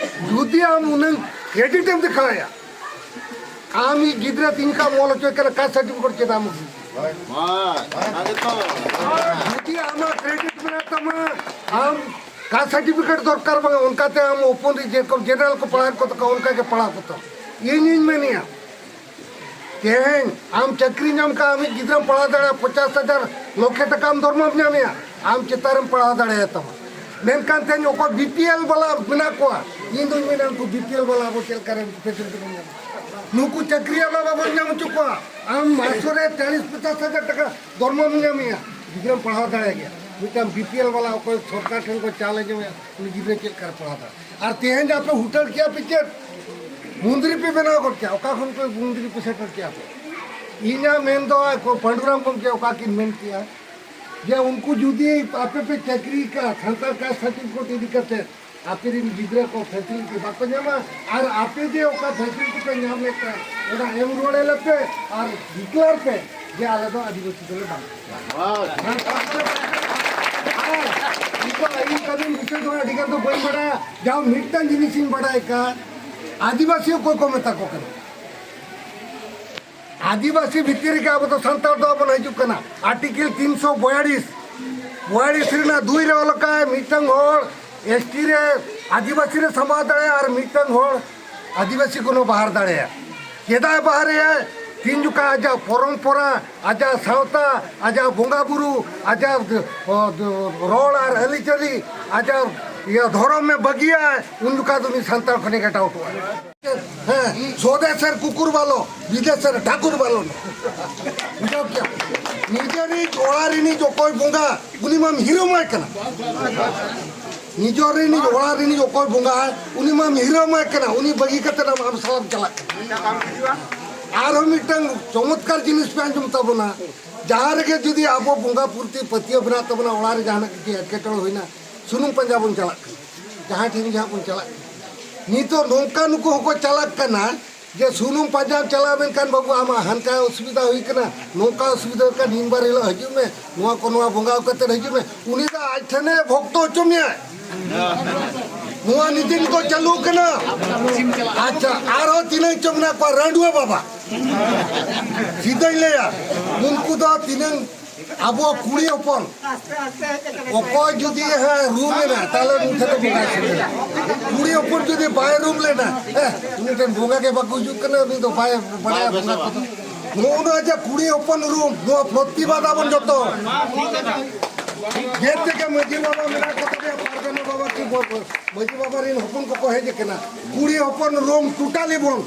ᱡᱩᱫᱤ ᱟᱢ ᱩᱱᱟᱹᱝ ᱠᱨᱮᱰᱤᱴ ᱮᱢ ᱫᱮᱠᱷᱟᱣᱟᱭᱟ, ᱟᱢ ᱤᱡ ᱜᱤᱫᱽᱨᱟᱹ ᱛᱤᱱ ᱠᱟᱢ ᱚᱞ ᱦᱚᱪᱚᱭ ᱠᱟᱱᱟ, ᱠᱟᱥᱴ ᱥᱟᱨᱴᱤᱯᱷᱤᱠᱮᱴ ᱪᱮᱫᱟᱜ ᱮᱢ ᱟᱹᱜᱩᱭᱟ? ᱦᱳᱭ, ᱚᱱᱟ ᱜᱮᱛᱚ᱾ ᱡᱩᱫᱤ ᱟᱢᱟᱜ ᱠᱨᱮᱰᱤᱴ ᱢᱮᱱᱟᱜ ᱛᱟᱢᱟ, ᱟᱢ ᱠᱟᱥᱴ ᱥᱟᱨᱴᱤᱯᱷᱤᱠᱮᱴ ᱫᱚᱨᱠᱟᱨ ᱵᱟᱝᱟ, ᱚᱱᱠᱟᱛᱮ ᱟᱢ ᱦᱚᱯᱚᱱ ᱨᱮ ᱡᱮᱨᱚᱠᱚᱢ ᱡᱮᱱᱟᱨᱟᱞ ᱠᱚ ᱯᱟᱲᱦᱟᱣᱮᱫ ᱠᱚ ᱛᱟᱠᱚᱣᱟ, ᱚᱱᱠᱟ ᱜᱮ ᱯᱟᱲᱦᱟᱣ ᱠᱚᱛᱟᱢ᱾ ᱤᱧᱤᱧ ᱢᱮᱱᱮᱜᱼᱟ, ᱛᱮᱦᱮᱧ ᱟᱢ ᱪᱟᱹᱠᱨᱤ ᱧᱟᱢ ᱠᱟᱜ, ᱟᱢᱤᱡ ᱜᱤᱫᱽᱨᱟᱹᱢ ᱯᱟᱲᱦᱟᱣ ᱫᱟᱲᱮᱭᱟᱜᱼᱟ, ᱯᱚᱧᱪᱟᱥ ᱦᱟᱡᱟᱨ, ᱞᱚᱠᱷᱮ ᱴᱟᱠᱟ ᱟᱢ ᱫᱷᱚᱨᱢᱚᱢ ᱧᱟᱢᱮᱜᱼᱟ, ᱟᱢ ᱪᱮᱛᱟᱱ ᱨᱮᱢ ᱯᱟᱲᱦᱟᱣ ᱫᱟᱲᱮᱭᱟᱛᱟᱢᱟ᱾ ᱢᱮᱱᱠᱷᱟᱱ ᱛᱮᱦᱮᱧ ᱚᱠᱚᱭ ᱵᱤ ᱯᱤ ᱮᱞ ᱵᱟᱞᱟ ᱢᱮᱱᱟᱜ ᱠᱚᱣᱟ, ᱤᱧ ᱫᱩᱧ ᱢᱮᱱᱟ ᱩᱱᱠᱩ ᱵᱤ ᱯᱤ ᱮᱞ ᱵᱟᱞᱟ ᱟᱵᱚ ᱪᱮᱫ ᱞᱮᱠᱟᱨᱮ ᱯᱷᱮᱥᱤᱞᱤᱴᱤ ᱵᱚᱱ ᱧᱟᱢᱟ? ᱱᱩᱠᱩ ᱪᱟᱹᱠᱨᱤᱭᱟᱹ ᱵᱟᱞᱟ ᱵᱟᱵᱚᱱ ᱧᱟᱢ ᱦᱚᱪᱚ ᱠᱚᱣᱟ᱾ ᱟᱢ ᱢᱟᱥᱚ ᱨᱮ ᱪᱟᱞᱤᱥ ᱯᱚᱧᱪᱟᱥ ᱦᱟᱡᱟᱨ ᱴᱟᱠᱟ ᱫᱷᱚᱨᱢᱚᱢ ᱧᱟᱢᱮᱜᱼᱟ, ᱜᱤᱫᱽᱨᱟᱹᱢ ᱯᱟᱲᱦᱟᱣ ᱫᱟᱲᱮᱭᱟᱜ ᱜᱮᱭᱟ᱾ ᱢᱤᱫᱴᱟᱝ ᱵᱤᱯᱤᱮᱞ ᱵᱟᱞᱟ ᱚᱠᱚᱭ ᱥᱚᱨᱠᱟᱨ ᱴᱷᱮᱱ ᱠᱚ ᱪᱟᱞ ᱮ ᱡᱚᱢᱮᱫ, ᱩᱱᱤ ᱜᱤᱫᱽᱨᱟᱹ ᱪᱮᱫ ᱞᱮᱠᱟᱨᱮ ᱯᱟᱲᱦᱟᱣ ᱫᱟᱲᱮᱭᱟᱜᱼᱟ? ᱟᱨ ᱛᱮᱦᱮᱧ ᱟᱯᱮ ᱦᱩᱴᱟᱹᱲ ᱠᱮᱭᱟ ᱯᱮ ᱪᱮᱫ? ᱢᱚᱱᱫᱤᱨ ᱯᱮ ᱵᱮᱱᱟᱣ ᱜᱚᱫ ᱠᱮᱭᱟ, ᱚᱠᱟ ᱠᱷᱚᱱ ᱯᱮ ᱢᱚᱱᱫᱤᱨ ᱯᱮ ᱥᱮᱴᱮᱨ ᱠᱮᱭᱟ ᱯᱮ? ᱤᱧᱟᱹᱜ ᱢᱮᱱ ᱫᱚ ᱯᱟᱹᱰᱩᱨᱟᱢ ᱜᱚᱢᱠᱮ ᱚᱠᱟ ᱠᱤᱱ ᱢᱮᱱ ᱠᱮᱭᱟ ᱡᱮ ᱩᱱᱠᱩ ᱡᱩᱫᱤ ᱟᱯᱮ ᱯᱮ ᱪᱟᱹᱠᱨᱤ ᱠᱟᱜᱼᱟ, ᱥᱟᱱᱛᱟᱲ ᱠᱟᱥᱴ ᱥᱟᱨᱴᱤᱯᱷᱤᱠᱮᱴ ᱤᱫᱤ ᱠᱟᱛᱮ ᱟᱯᱮ ᱨᱮᱱ ᱜᱤᱫᱽᱨᱟᱹ ᱠᱚ ᱯᱷᱮᱥᱤᱞᱤᱴᱤ ᱵᱟᱠᱚ ᱧᱟᱢᱟ, ᱟᱨ ᱟᱯᱮ ᱡᱮ ᱚᱠᱟ ᱯᱷᱮᱥᱤᱞᱤᱴᱤ ᱯᱮ ᱧᱟᱢ ᱞᱮᱫ ᱛᱟᱦᱮᱸ, ᱚᱱᱟ ᱮᱢ ᱨᱩᱣᱟᱹᱲ ᱟᱞᱮ ᱯᱮ ᱟᱨ ᱰᱤᱠᱞᱮᱭᱟᱨ ᱯᱮ ᱡᱮ ᱟᱞᱮ ᱫᱚ ᱟᱹᱫᱤᱵᱟᱹᱥᱤ ᱫᱚᱞᱮ ᱵᱟᱝ ᱠᱟᱱᱟ᱾ ᱟᱨ ᱱᱤᱛᱚᱜ ᱟᱹᱭᱤᱱ ᱠᱟᱹᱱᱩᱱ ᱵᱤᱥᱚᱭ ᱫᱚ ᱟᱹᱰᱤ ᱜᱟᱱ ᱫᱚ ᱵᱟᱹᱧ ᱵᱟᱲᱟᱭᱟ, ᱡᱟᱦᱟᱸ ᱢᱤᱫᱴᱟᱝ ᱡᱤᱱᱤᱥ ᱤᱧ ᱵᱟᱲᱟᱭ ᱠᱟᱱ, ᱟᱹᱫᱤᱵᱟᱹᱥᱤ ᱚᱠᱚᱭ ᱠᱚ ᱢᱮᱛᱟ ᱠᱚ ᱠᱟᱱᱟ? ᱟᱹᱫᱤᱵᱟᱹᱥᱤ ᱵᱷᱤᱛᱤᱨ ᱨᱮᱜᱮ ᱟᱵᱚ ᱫᱚ ᱥᱟᱱᱛᱟᱲ ᱫᱚ ᱵᱚᱱ ᱦᱤᱡᱩᱜ ᱠᱟᱱᱟ᱾ ᱟᱨᱴᱤᱠᱮᱞ ᱛᱤᱱᱥᱚ ᱵᱚᱭᱟᱞᱤᱥ, ᱵᱚᱭᱟᱞᱤᱥ ᱨᱮᱱᱟᱜ ᱫᱩᱭ ᱨᱮ ᱚᱞ ᱟᱠᱟᱫ, ᱢᱤᱫᱴᱟᱝ ᱦᱚᱲ ᱮᱥᱴᱤ ᱨᱮ, ᱟᱹᱫᱤᱵᱟᱹᱥᱤ ᱨᱮ ᱥᱟᱢᱟᱣ ᱫᱟᱲᱮᱭᱟᱜᱼᱟ ᱟᱨ ᱢᱤᱫᱴᱟᱝ ᱦᱚᱲ ᱟᱹᱫᱤᱵᱟᱹᱥᱤ ᱠᱷᱚᱱ ᱦᱚᱸ ᱵᱟᱦᱟᱨ ᱫᱟᱲᱮᱭᱟᱜᱼᱟ᱾ ᱪᱮᱫᱟᱜ ᱮ ᱵᱟᱦᱟᱨᱮᱭᱟ? ᱛᱤᱱ ᱡᱚᱠᱷᱟ ᱟᱡᱟᱜ ᱯᱚᱨᱚᱢᱯᱚᱨᱟ, ᱟᱡᱟᱜ ᱥᱟᱶᱛᱟ, ᱟᱡᱟᱜ ᱵᱚᱸᱜᱟ ᱵᱩᱨᱩ, ᱟᱡᱟᱜ, ᱚ, ᱨᱚᱲ ᱟᱨ ᱟᱹᱨᱤᱪᱟᱹᱞᱤ, ᱟᱡᱟᱜ ᱤᱭᱟᱹ ᱫᱷᱚᱨᱚᱢ ᱮ ᱵᱟᱹᱜᱤᱭᱟ, ᱩᱱ ᱡᱚᱠᱷᱟ ᱫᱚ ᱩᱱᱤ ᱥᱟᱱᱛᱟᱲ ᱠᱷᱚᱱᱮ ᱠᱟᱴᱟᱣ ᱠᱚᱜᱼᱟ᱾ ᱦᱮᱸ, ᱥᱚᱫᱮᱥᱮᱨ ᱠᱩᱠᱩᱨ ᱵᱟᱞᱚ, ᱵᱤᱫᱮᱥᱮᱨ ᱴᱷᱟᱠᱩᱨ ᱵᱟᱞᱚ᱾ ᱵᱩᱡᱷᱟᱹᱣ ᱠᱮᱜᱼᱟ? ᱱᱤᱡᱮᱨᱤᱡ ᱚᱲᱟᱜ ᱨᱤᱱᱤᱡ ᱚᱠᱚᱭ ᱵᱚᱸᱜᱟ, ᱩᱱᱤ ᱢᱟᱢ ᱦᱤᱨᱳᱢᱟᱭ ᱠᱟᱱᱟ᱾ ᱱᱤᱡᱮᱨ ᱨᱤᱱᱤᱡ ᱚᱲᱟᱜ ᱨᱤᱱᱤᱡ ᱚᱠᱚᱭ ᱵᱚᱸᱜᱟᱭ, ᱩᱱᱤ ᱢᱟᱢ ᱦᱤᱨᱳᱢᱟᱭ ᱠᱟᱱᱟ, ᱩᱱᱤ ᱵᱟᱹᱜᱤ ᱠᱟᱛᱮ ᱟᱢ, ᱟᱢ ᱥᱟᱞᱟᱜ ᱪᱟᱞᱟᱜ ᱠᱟᱱᱟ᱾ ᱟᱨᱦᱚᱸ ᱢᱤᱫᱴᱟᱝ ᱪᱚᱢᱚᱛᱠᱟᱨ ᱡᱤᱱᱤᱥ ᱯᱮ ᱟᱸᱡᱚᱢ ᱛᱟᱵᱚᱱᱟ, ᱡᱟᱦᱟᱸ ᱨᱮᱜᱮ ᱡᱩᱫᱤ ᱟᱵᱚ ᱵᱚᱸᱜᱟ ᱯᱨᱚᱛᱤ ᱯᱟᱹᱛᱭᱟᱹᱣ ᱢᱮᱱᱟᱜ ᱛᱟᱵᱚᱱᱟ, ᱚᱲᱟᱜ ᱨᱮ ᱡᱟᱦᱟᱱᱟᱜ ᱠᱤᱪᱷᱩ ᱮᱴᱠᱮᱴᱚᱬᱮ ᱦᱩᱭᱱᱟ, ᱥᱩᱱᱩᱢ ᱯᱟᱸᱡᱟ ᱵᱚᱱ ᱪᱟᱞᱟᱜ ᱠᱟᱱᱟ, ᱡᱟᱦᱟᱸ ᱴᱷᱮᱱ ᱜᱮ ᱦᱟᱸᱜ ᱵᱚᱱ ᱪᱟᱞᱟᱜ ᱠᱟᱱᱟ᱾ ᱱᱤᱛᱚᱜ ᱱᱚᱝᱠᱟ ᱱᱩᱠᱩ ᱦᱚᱸᱠᱚ ᱪᱟᱞᱟᱜ ᱠᱟᱱᱟ ᱡᱮ ᱥᱩᱱᱩᱢ ᱯᱟᱸᱡᱟᱢ ᱪᱟᱞᱟᱣ ᱞᱮᱱᱠᱷᱟᱱ ᱵᱟᱹᱵᱩ ᱟᱢᱟᱜ ᱦᱟᱱᱠᱟ ᱚᱥᱩᱵᱤᱫᱷᱟ ᱦᱩᱭ ᱠᱟᱱᱟ, ᱱᱚᱝᱠᱟ ᱚᱥᱩᱵᱤᱫᱷᱟ ᱠᱟᱱᱟ, ᱱᱤᱱ ᱵᱟᱨ ᱦᱤᱞᱳᱜ ᱦᱤᱡᱩᱜ ᱢᱮ, ᱱᱚᱣᱟ ᱠᱚ ᱱᱚᱣᱟ ᱵᱚᱸᱜᱟ ᱠᱟᱛᱮ ᱦᱤᱡᱩᱜ ᱢᱮ, ᱩᱱᱤ ᱫᱚ ᱟᱡ ᱴᱷᱮᱱᱮ ᱵᱷᱚᱠᱛᱚ ᱦᱚᱪᱚ ᱢᱮᱭᱟ᱾ ᱱᱚᱣᱟ ᱱᱤᱛᱤ ᱱᱤᱛᱚᱜ ᱪᱟᱹᱞᱩ ᱠᱟᱱᱟ᱾ ᱟᱪᱪᱷᱟ, ᱟᱨᱦᱚᱸ ᱛᱤᱱᱟᱹᱝ ᱪᱚ ᱢᱮᱱᱟᱜ ᱠᱚᱣᱟ ᱨᱟᱺᱰᱩᱣᱟᱹ ᱵᱟᱵᱟ, ᱥᱤᱫᱷᱟᱹᱧ ᱞᱟᱹᱭᱟ, ᱩᱱᱠᱩ ᱫᱚ ᱛᱤᱱᱟᱹᱝ ᱟᱵᱚ ᱠᱩᱲᱤ ᱦᱚᱯᱚᱱ ᱚᱠᱚᱭ ᱡᱩᱫᱤ ᱦᱮᱸ ᱨᱩᱢ ᱮᱱᱟ, ᱛᱟᱦᱞᱮ ᱩᱱᱤ ᱴᱷᱮᱱ ᱫᱚ ᱵᱚᱸᱜᱟ ᱦᱤᱡᱩᱜ ᱠᱟᱱᱟ᱾ ᱠᱩᱲᱤ ᱦᱚᱯᱚᱱ ᱡᱩᱫᱤ ᱵᱟᱭ ᱨᱩᱢ ᱞᱮᱱᱟ, ᱦᱮᱸ, ᱩᱱᱤ ᱴᱷᱮᱱ ᱵᱚᱸᱜᱟ ᱜᱮ ᱵᱟᱠᱚ ᱦᱤᱡᱩᱜ ᱠᱟᱱᱟ, ᱩᱱᱤ ᱫᱚ ᱵᱟᱭ ᱵᱟᱲᱟᱭᱟ ᱵᱚᱸᱜᱟ ᱠᱚᱫᱚ᱾ ᱱᱚᱜᱼᱚ ᱱᱚᱣᱟ ᱡᱮ ᱠᱩᱲᱤ ᱦᱚᱯᱚᱱ ᱨᱩᱢ, ᱱᱚᱣᱟ ᱯᱨᱚᱛᱤᱵᱟᱫ ᱟᱵᱚᱱ ᱡᱚᱛᱚ᱾ ᱡᱮ ᱛᱮᱜᱮ ᱢᱟᱹᱡᱷᱤ ᱵᱟᱵᱟ ᱢᱮᱱᱟᱜ ᱠᱚ ᱛᱟᱞᱮᱭᱟ, ᱯᱟᱨᱜᱟᱱᱟ ᱵᱟᱵᱟ ᱠᱤ ᱵᱚ-, ᱢᱟᱹᱡᱷᱤ ᱵᱟᱵᱟ ᱨᱮᱱ ᱦᱚᱯᱚᱱ ᱠᱚᱠᱚ ᱦᱮᱡ ᱟᱠᱟᱱᱟ᱾ ᱠᱩᱲᱤ ᱦᱚᱯᱚᱱ ᱨᱩᱢ ᱴᱳᱴᱟᱞᱤ ᱵᱚᱱ᱾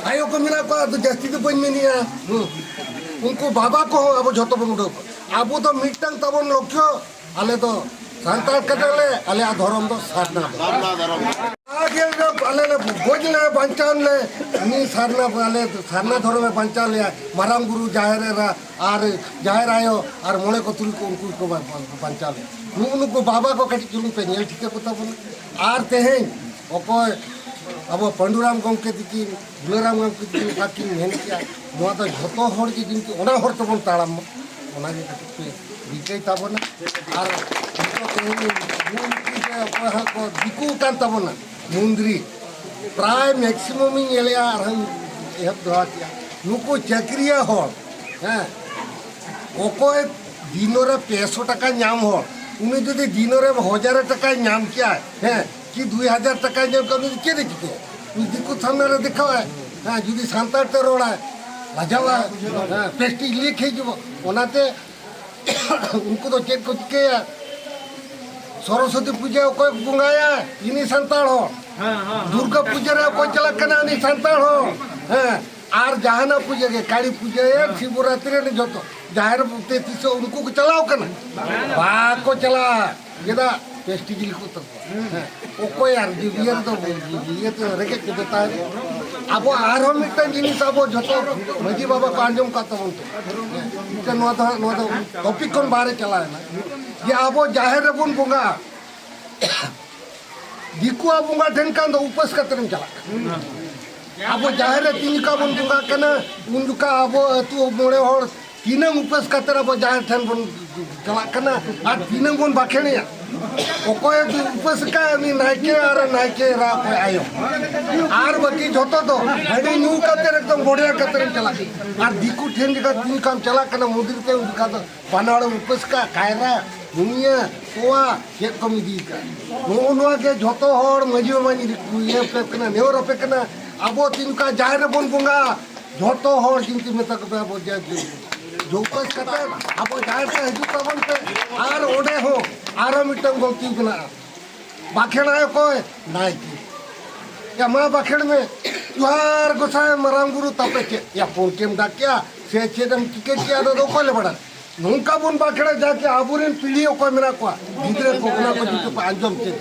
ᱟᱭᱳ ᱠᱚ ᱢᱮᱱᱟᱜ ᱠᱚᱣᱟ, ᱟᱫᱚ ᱡᱟᱹᱥᱛᱤ ᱫᱚ ᱵᱟᱹᱧ ᱢᱮᱱᱮᱜᱼᱟ᱾ ᱦᱩᱸ᱾ ᱩᱱᱠᱩ ᱵᱟᱵᱟ ᱠᱚᱦᱚᱸ ᱟᱵᱚ ᱡᱷᱚᱛᱚ ᱵᱚᱱ ᱩᱰᱟᱹᱣ ᱠᱚᱣᱟ᱾ ᱟᱵᱚ ᱫᱚ ᱢᱤᱫᱴᱟᱝ ᱛᱟᱵᱚᱱ ᱞᱚᱠᱠᱷᱚ, ᱟᱞᱮ ᱫᱚ ᱥᱟᱱᱛᱟᱲ ᱠᱟᱱᱟᱞᱮ, ᱟᱞᱮᱭᱟᱜ ᱫᱷᱚᱨᱚᱢ ᱫᱚ ᱥᱟᱨᱱᱟ ᱫᱷᱚᱨᱚᱢ᱾ ᱟᱜᱮ ᱨᱮ ᱟᱞᱮ ᱞᱮ ᱜᱚᱡ ᱞᱮ ᱵᱟᱧᱪᱟᱣ ᱞᱮ, ᱩᱱᱤ ᱥᱟᱨᱱᱟ, ᱟᱞᱮ ᱥᱟᱨᱱᱟ ᱫᱷᱚᱨᱚᱢᱮ ᱵᱟᱧᱪᱟᱣ ᱞᱮᱭᱟ, ᱢᱟᱨᱟᱝ ᱵᱩᱨᱩ, ᱡᱟᱦᱮᱨ ᱮᱨᱟ ᱟᱨ ᱡᱟᱦᱮᱨ ᱟᱭᱳ ᱟᱨ ᱢᱚᱬᱮ ᱠᱚ ᱛᱩᱨᱩᱭ ᱠᱚ, ᱩᱱᱠᱩ ᱜᱮᱠᱚ ᱵᱟ-, ᱵᱟ-, ᱵᱟᱧᱪᱟᱣ ᱞᱮᱭᱟ᱾ ᱱᱩᱜᱼᱩ ᱱᱩᱠᱩ ᱵᱟᱵᱟ ᱠᱚ ᱠᱟᱹᱴᱤᱡ ᱪᱩᱞᱩᱝ ᱯᱮ ᱧᱮᱞ ᱴᱷᱤᱠᱟᱹ ᱠᱚ ᱛᱟᱵᱚᱱᱟ᱾ ᱟᱨ ᱛᱮᱦᱮᱧ ᱚᱠᱚᱭ ᱟᱵᱚ ᱯᱟᱹᱰᱩᱨᱟᱢ ᱜᱚᱢᱠᱮ ᱛᱤᱠᱤᱱ, ᱵᱷᱩᱞᱟᱹᱨᱟᱢ ᱜᱚᱢᱠᱮ ᱛᱤᱠᱤᱱ ᱚᱠᱟ ᱠᱤᱱ ᱢᱮᱱ ᱠᱮᱜᱼᱟ, ᱱᱚᱣᱟ ᱫᱚ ᱡᱷᱚᱛᱚ ᱦᱚᱲ ᱜᱮ ᱡᱤᱱᱛᱤ ᱚᱱᱟ ᱦᱚᱨ ᱛᱮᱵᱚᱱ ᱛᱟᱲᱟᱢ ᱢᱟ, ᱚᱱᱟᱜᱮ ᱠᱟᱹᱴᱤᱡ ᱯᱮ ᱨᱤᱠᱟᱹᱭ ᱛᱟᱵᱚᱱᱟ᱾ ᱟᱨ ᱱᱤᱛᱚᱜ ᱛᱮᱦᱮᱧ ᱱᱩᱠᱩ ᱨᱮ ᱚᱠᱚᱭ ᱦᱟᱸᱜ ᱠᱚ ᱫᱤᱠᱩ ᱠᱟᱱ ᱛᱟᱵᱚᱱᱟ, ᱢᱚᱱᱫᱨᱤ ᱯᱨᱟᱭ ᱢᱮᱠᱥᱤᱢᱟᱢ ᱤᱧ ᱧᱮᱞᱮᱜᱼᱟ, ᱟᱨᱦᱚᱸᱧ ᱮᱦᱚᱵ ᱫᱚᱦᱲᱟ ᱠᱮᱜᱼᱟ, ᱱᱩᱠᱩ ᱪᱟᱹᱠᱨᱤᱭᱟᱹ ᱦᱚᱲ, ᱦᱮᱸ, ᱚᱠᱚᱭ ᱫᱤᱱᱚ ᱨᱮ ᱯᱮᱥᱚ ᱴᱟᱠᱟ ᱧᱟᱢ ᱦᱚᱲ, ᱩᱱᱤ ᱡᱩᱫᱤ ᱫᱤᱱᱚ ᱨᱮ ᱦᱟᱡᱟᱨ ᱴᱟᱠᱟᱭ ᱧᱟᱢ ᱠᱮᱭᱟᱭ, ᱦᱮᱸ, ᱠᱤ ᱫᱩᱭ ᱦᱟᱡᱟᱨ ᱴᱟᱠᱟᱭ ᱧᱟᱢ ᱠᱮᱭᱟ, ᱩᱱᱤ ᱫᱚ ᱪᱮᱫ ᱮ ᱪᱤᱠᱟᱹᱭᱟ? ᱩᱱᱤ ᱫᱤᱠᱩ ᱥᱟᱢᱱᱟ ᱨᱮ ᱫᱮᱠᱷᱟᱣᱟᱭ, ᱦᱮᱸ, ᱡᱩᱫᱤ ᱥᱟᱱᱛᱟᱲ ᱛᱮ ᱨᱚᱲᱟᱭ, ᱞᱟᱡᱟᱣᱟᱭ, ᱦᱮᱸ, ᱯᱮᱥᱴᱤᱡᱽ ᱞᱤᱠ ᱦᱤᱡᱩᱜᱼᱟ᱾ ᱚᱱᱟᱛᱮ ᱩᱱᱠᱩ ᱫᱚ ᱪᱮᱫ ᱠᱚ ᱪᱤᱠᱟᱹᱭᱟ? ᱥᱚᱨᱚᱥᱚᱛᱤ ᱯᱩᱡᱟᱹ ᱚᱠᱚᱭ ᱵᱚᱸᱜᱟᱭᱟ? ᱤᱱᱤ ᱥᱟᱱᱛᱟᱲ ᱦᱚᱲ᱾ ᱫᱩᱨᱜᱟ ᱯᱩᱡᱟᱹ ᱨᱮ ᱚᱠᱚᱭ ᱪᱟᱞᱟᱜ ᱠᱟᱱᱟ? ᱩᱱᱤ ᱥᱟᱱᱛᱟᱲ ᱦᱚᱲ᱾ ᱦᱮᱸ, ᱟᱨ ᱡᱟᱦᱟᱱᱟᱜ ᱯᱩᱡᱟᱹ ᱜᱮ, ᱠᱟᱹᱲᱤ ᱯᱩᱡᱟᱹ ᱭᱮᱱ, ᱥᱤᱵᱚᱨᱟᱛᱨᱤ ᱨᱮ, ᱡᱚᱛᱚ ᱡᱟᱦᱮᱨ ᱛᱮ ᱛᱤᱥᱚᱜ ᱩᱱᱠᱩ ᱠᱚ ᱪᱟᱞᱟᱣ ᱠᱟᱱᱟ? ᱵᱟᱠᱚ ᱪᱟᱞᱟᱜᱼᱟ᱾ ᱪᱮᱫᱟᱜ? ᱯᱮᱥᱴᱤᱡᱽ ᱞᱤᱠ ᱠᱚ ᱛᱟᱠᱚᱣᱟ᱾ ᱦᱮᱸ, ᱚᱠᱚᱭ ᱟᱨ ᱡᱩᱫᱤ ᱤᱭᱟᱹ ᱨᱮᱫᱚ, ᱤᱭᱟᱹ ᱛᱮ ᱨᱮᱸᱜᱮᱡ ᱛᱮᱫᱚ ᱛᱟᱦᱮᱸ᱾ ᱟᱵᱚ ᱟᱨᱦᱚᱸ ᱢᱤᱫᱴᱟᱝ ᱡᱤᱱᱤᱥ ᱟᱵᱚ ᱡᱚᱛᱚ ᱢᱟᱹᱡᱷᱤ ᱵᱟᱵᱟ ᱠᱚ ᱟᱸᱡᱚᱢ ᱠᱟᱜ ᱛᱟᱵᱚᱱ ᱛᱮ, ᱢᱤᱫᱴᱟᱝ ᱱᱚᱣᱟ ᱫᱚ ᱦᱟᱸᱜ, ᱱᱚᱣᱟ ᱫᱚ ᱴᱚᱯᱤᱠ ᱠᱷᱚᱱ ᱵᱟᱦᱨᱮ ᱪᱟᱞᱟᱣ ᱮᱱᱟ, ᱡᱮ ᱟᱵᱚ ᱡᱟᱦᱮᱨ ᱨᱮᱵᱚᱱ ᱵᱚᱸᱜᱟᱜᱼᱟ, ᱫᱤᱠᱩᱣᱟᱜ ᱵᱚᱸᱜᱟ ᱴᱷᱮᱱ ᱠᱷᱟᱱ ᱫᱚ ᱩᱯᱟᱹᱥ ᱠᱟᱛᱮᱢ ᱪᱟᱞᱟᱜ ᱠᱟᱱᱟ᱾ ᱟᱵᱚ ᱡᱟᱦᱮᱨ ᱨᱮ ᱛᱤᱱ ᱡᱚᱠᱷᱟ ᱵᱚᱱ ᱵᱚᱸᱜᱟᱜ ᱠᱟᱱᱟ, ᱩᱱ ᱡᱚᱠᱷᱟ ᱟᱵᱚ ᱟᱹᱛᱩ ᱢᱚᱬᱮ ᱦᱚᱲ ᱛᱤᱱᱟᱹᱝ ᱩᱯᱟᱹᱥ ᱠᱟᱛᱮ ᱟᱵᱚ ᱡᱟᱦᱮᱨ ᱴᱷᱮᱱ ᱵᱚᱱ ᱪᱟᱞᱟᱜ ᱠᱟᱱᱟ ᱟᱨ ᱛᱤᱱᱟᱹᱝ ᱵᱚᱱ ᱵᱟᱠᱷᱮᱲᱮᱭᱟ? ᱚᱠᱚᱭ ᱩᱯᱟᱹᱥ ᱠᱟᱜ, ᱩᱱᱤ ᱱᱟᱭᱠᱮ ᱟᱨ ᱱᱟᱭᱠᱮ ᱮᱨᱟ ᱚᱠᱚᱭ ᱟᱭᱳ᱾ ᱟᱨ ᱵᱟᱹᱠᱤ ᱡᱷᱚᱛᱚ ᱫᱚ ᱦᱟᱺᱰᱤ ᱧᱩ ᱠᱟᱛᱮ ᱮᱠᱫᱚᱢ ᱵᱚᱰᱮᱭᱟ ᱠᱟᱛᱮ ᱮᱢ ᱪᱟᱞᱟᱜ ᱠᱟᱱᱟ᱾ ᱟᱨ ᱫᱤᱠᱩ ᱴᱷᱮᱱ ᱡᱚᱠᱷᱟ ᱛᱤᱱ ᱡᱚᱠᱷᱟᱢ ᱪᱟᱞᱟᱜ ᱠᱟᱱᱟ ᱢᱚᱱᱫᱤᱨ ᱛᱮ, ᱩᱱ ᱡᱚᱠᱷᱟ ᱫᱚ ᱵᱟᱱᱟᱨ ᱩᱯᱟᱹᱥ ᱠᱟᱜ, ᱠᱟᱭᱨᱟ, ᱫᱩᱱᱤᱭᱟᱹ, ᱛᱚᱣᱟ, ᱪᱮᱫ ᱠᱚᱢ ᱤᱫᱤ ᱠᱟᱜ? ᱱᱚᱜᱼᱚ ᱱᱚᱣᱟ ᱜᱮ ᱡᱷᱚᱛᱚ ᱦᱚᱲ ᱢᱟᱹᱡᱷᱤ ᱵᱟᱵᱟᱧ ᱨᱤᱠ-, ᱤᱭᱟᱹ ᱟᱯᱮ ᱠᱟᱱᱟ, ᱱᱮᱦᱚᱨ ᱟᱯᱮ ᱠᱟᱱᱟ, ᱟᱵᱚ ᱛᱤᱱ ᱡᱚᱠᱷᱟ ᱡᱟᱦᱮᱨ ᱨᱮᱵᱚᱱ ᱵᱚᱸᱜᱟ, ᱡᱷᱚᱛᱚ ᱦᱚᱲ ᱪᱤᱱᱛᱟᱹ ᱢᱮᱛᱟ ᱠᱚᱯᱮ, ᱟᱵᱚ ᱡᱟᱦᱮᱨ ᱨᱮ ᱡᱚ-, ᱩᱯᱟᱹᱥ ᱠᱟᱛᱮ ᱟᱵᱚ ᱡᱟᱦᱮᱨ ᱛᱮ ᱦᱤᱡᱩᱜ ᱛᱟᱵᱚᱱ ᱯᱮ᱾ ᱟᱨ ᱚᱸᱰᱮ ᱦᱚᱸ ᱟᱨᱚ ᱢᱤᱫᱴᱟᱝ ᱜᱚᱞᱛᱤ ᱢᱮᱱᱟᱜᱼᱟ, ᱵᱟᱠᱷᱮᱲᱟᱭ ᱚᱠᱚᱭ? ᱱᱟᱭᱠᱮ᱾ ᱭᱟ ᱢᱟ ᱵᱟᱠᱷᱮᱲ ᱢᱮ, ᱡᱚᱦᱟᱨ ᱜᱚᱸᱥᱟᱭ ᱢᱟᱨᱟᱝ ᱵᱩᱨᱩ, ᱛᱟᱯᱮ ᱪᱮᱫ? ᱭᱟ ᱯᱷᱳᱱ ᱠᱮᱢ ᱰᱟᱠ ᱠᱮᱜᱼᱟ ᱥᱮ ᱪᱮᱫ ᱮᱢ ᱪᱤᱠᱟᱹ ᱠᱮᱜᱼᱟ, ᱚᱱᱟ ᱫᱚ ᱚᱠᱚᱭ ᱞᱮ ᱵᱟᱲᱟᱭᱟ? ᱱᱚᱝᱠᱟ ᱵᱚᱱ ᱵᱟᱠᱷᱮᱲᱟ ᱡᱟᱠᱮ ᱟᱵᱚᱨᱮᱱ ᱯᱤᱲᱦᱤ ᱚᱠᱚᱭ ᱢᱮᱱᱟᱜ ᱠᱚᱣᱟ, ᱜᱤᱫᱽᱨᱟᱹ ᱠᱚ ᱚᱱᱟ ᱠᱚ ᱡᱩᱫᱤ ᱠᱚ ᱟᱸᱡᱚᱢ ᱪᱮᱫ᱾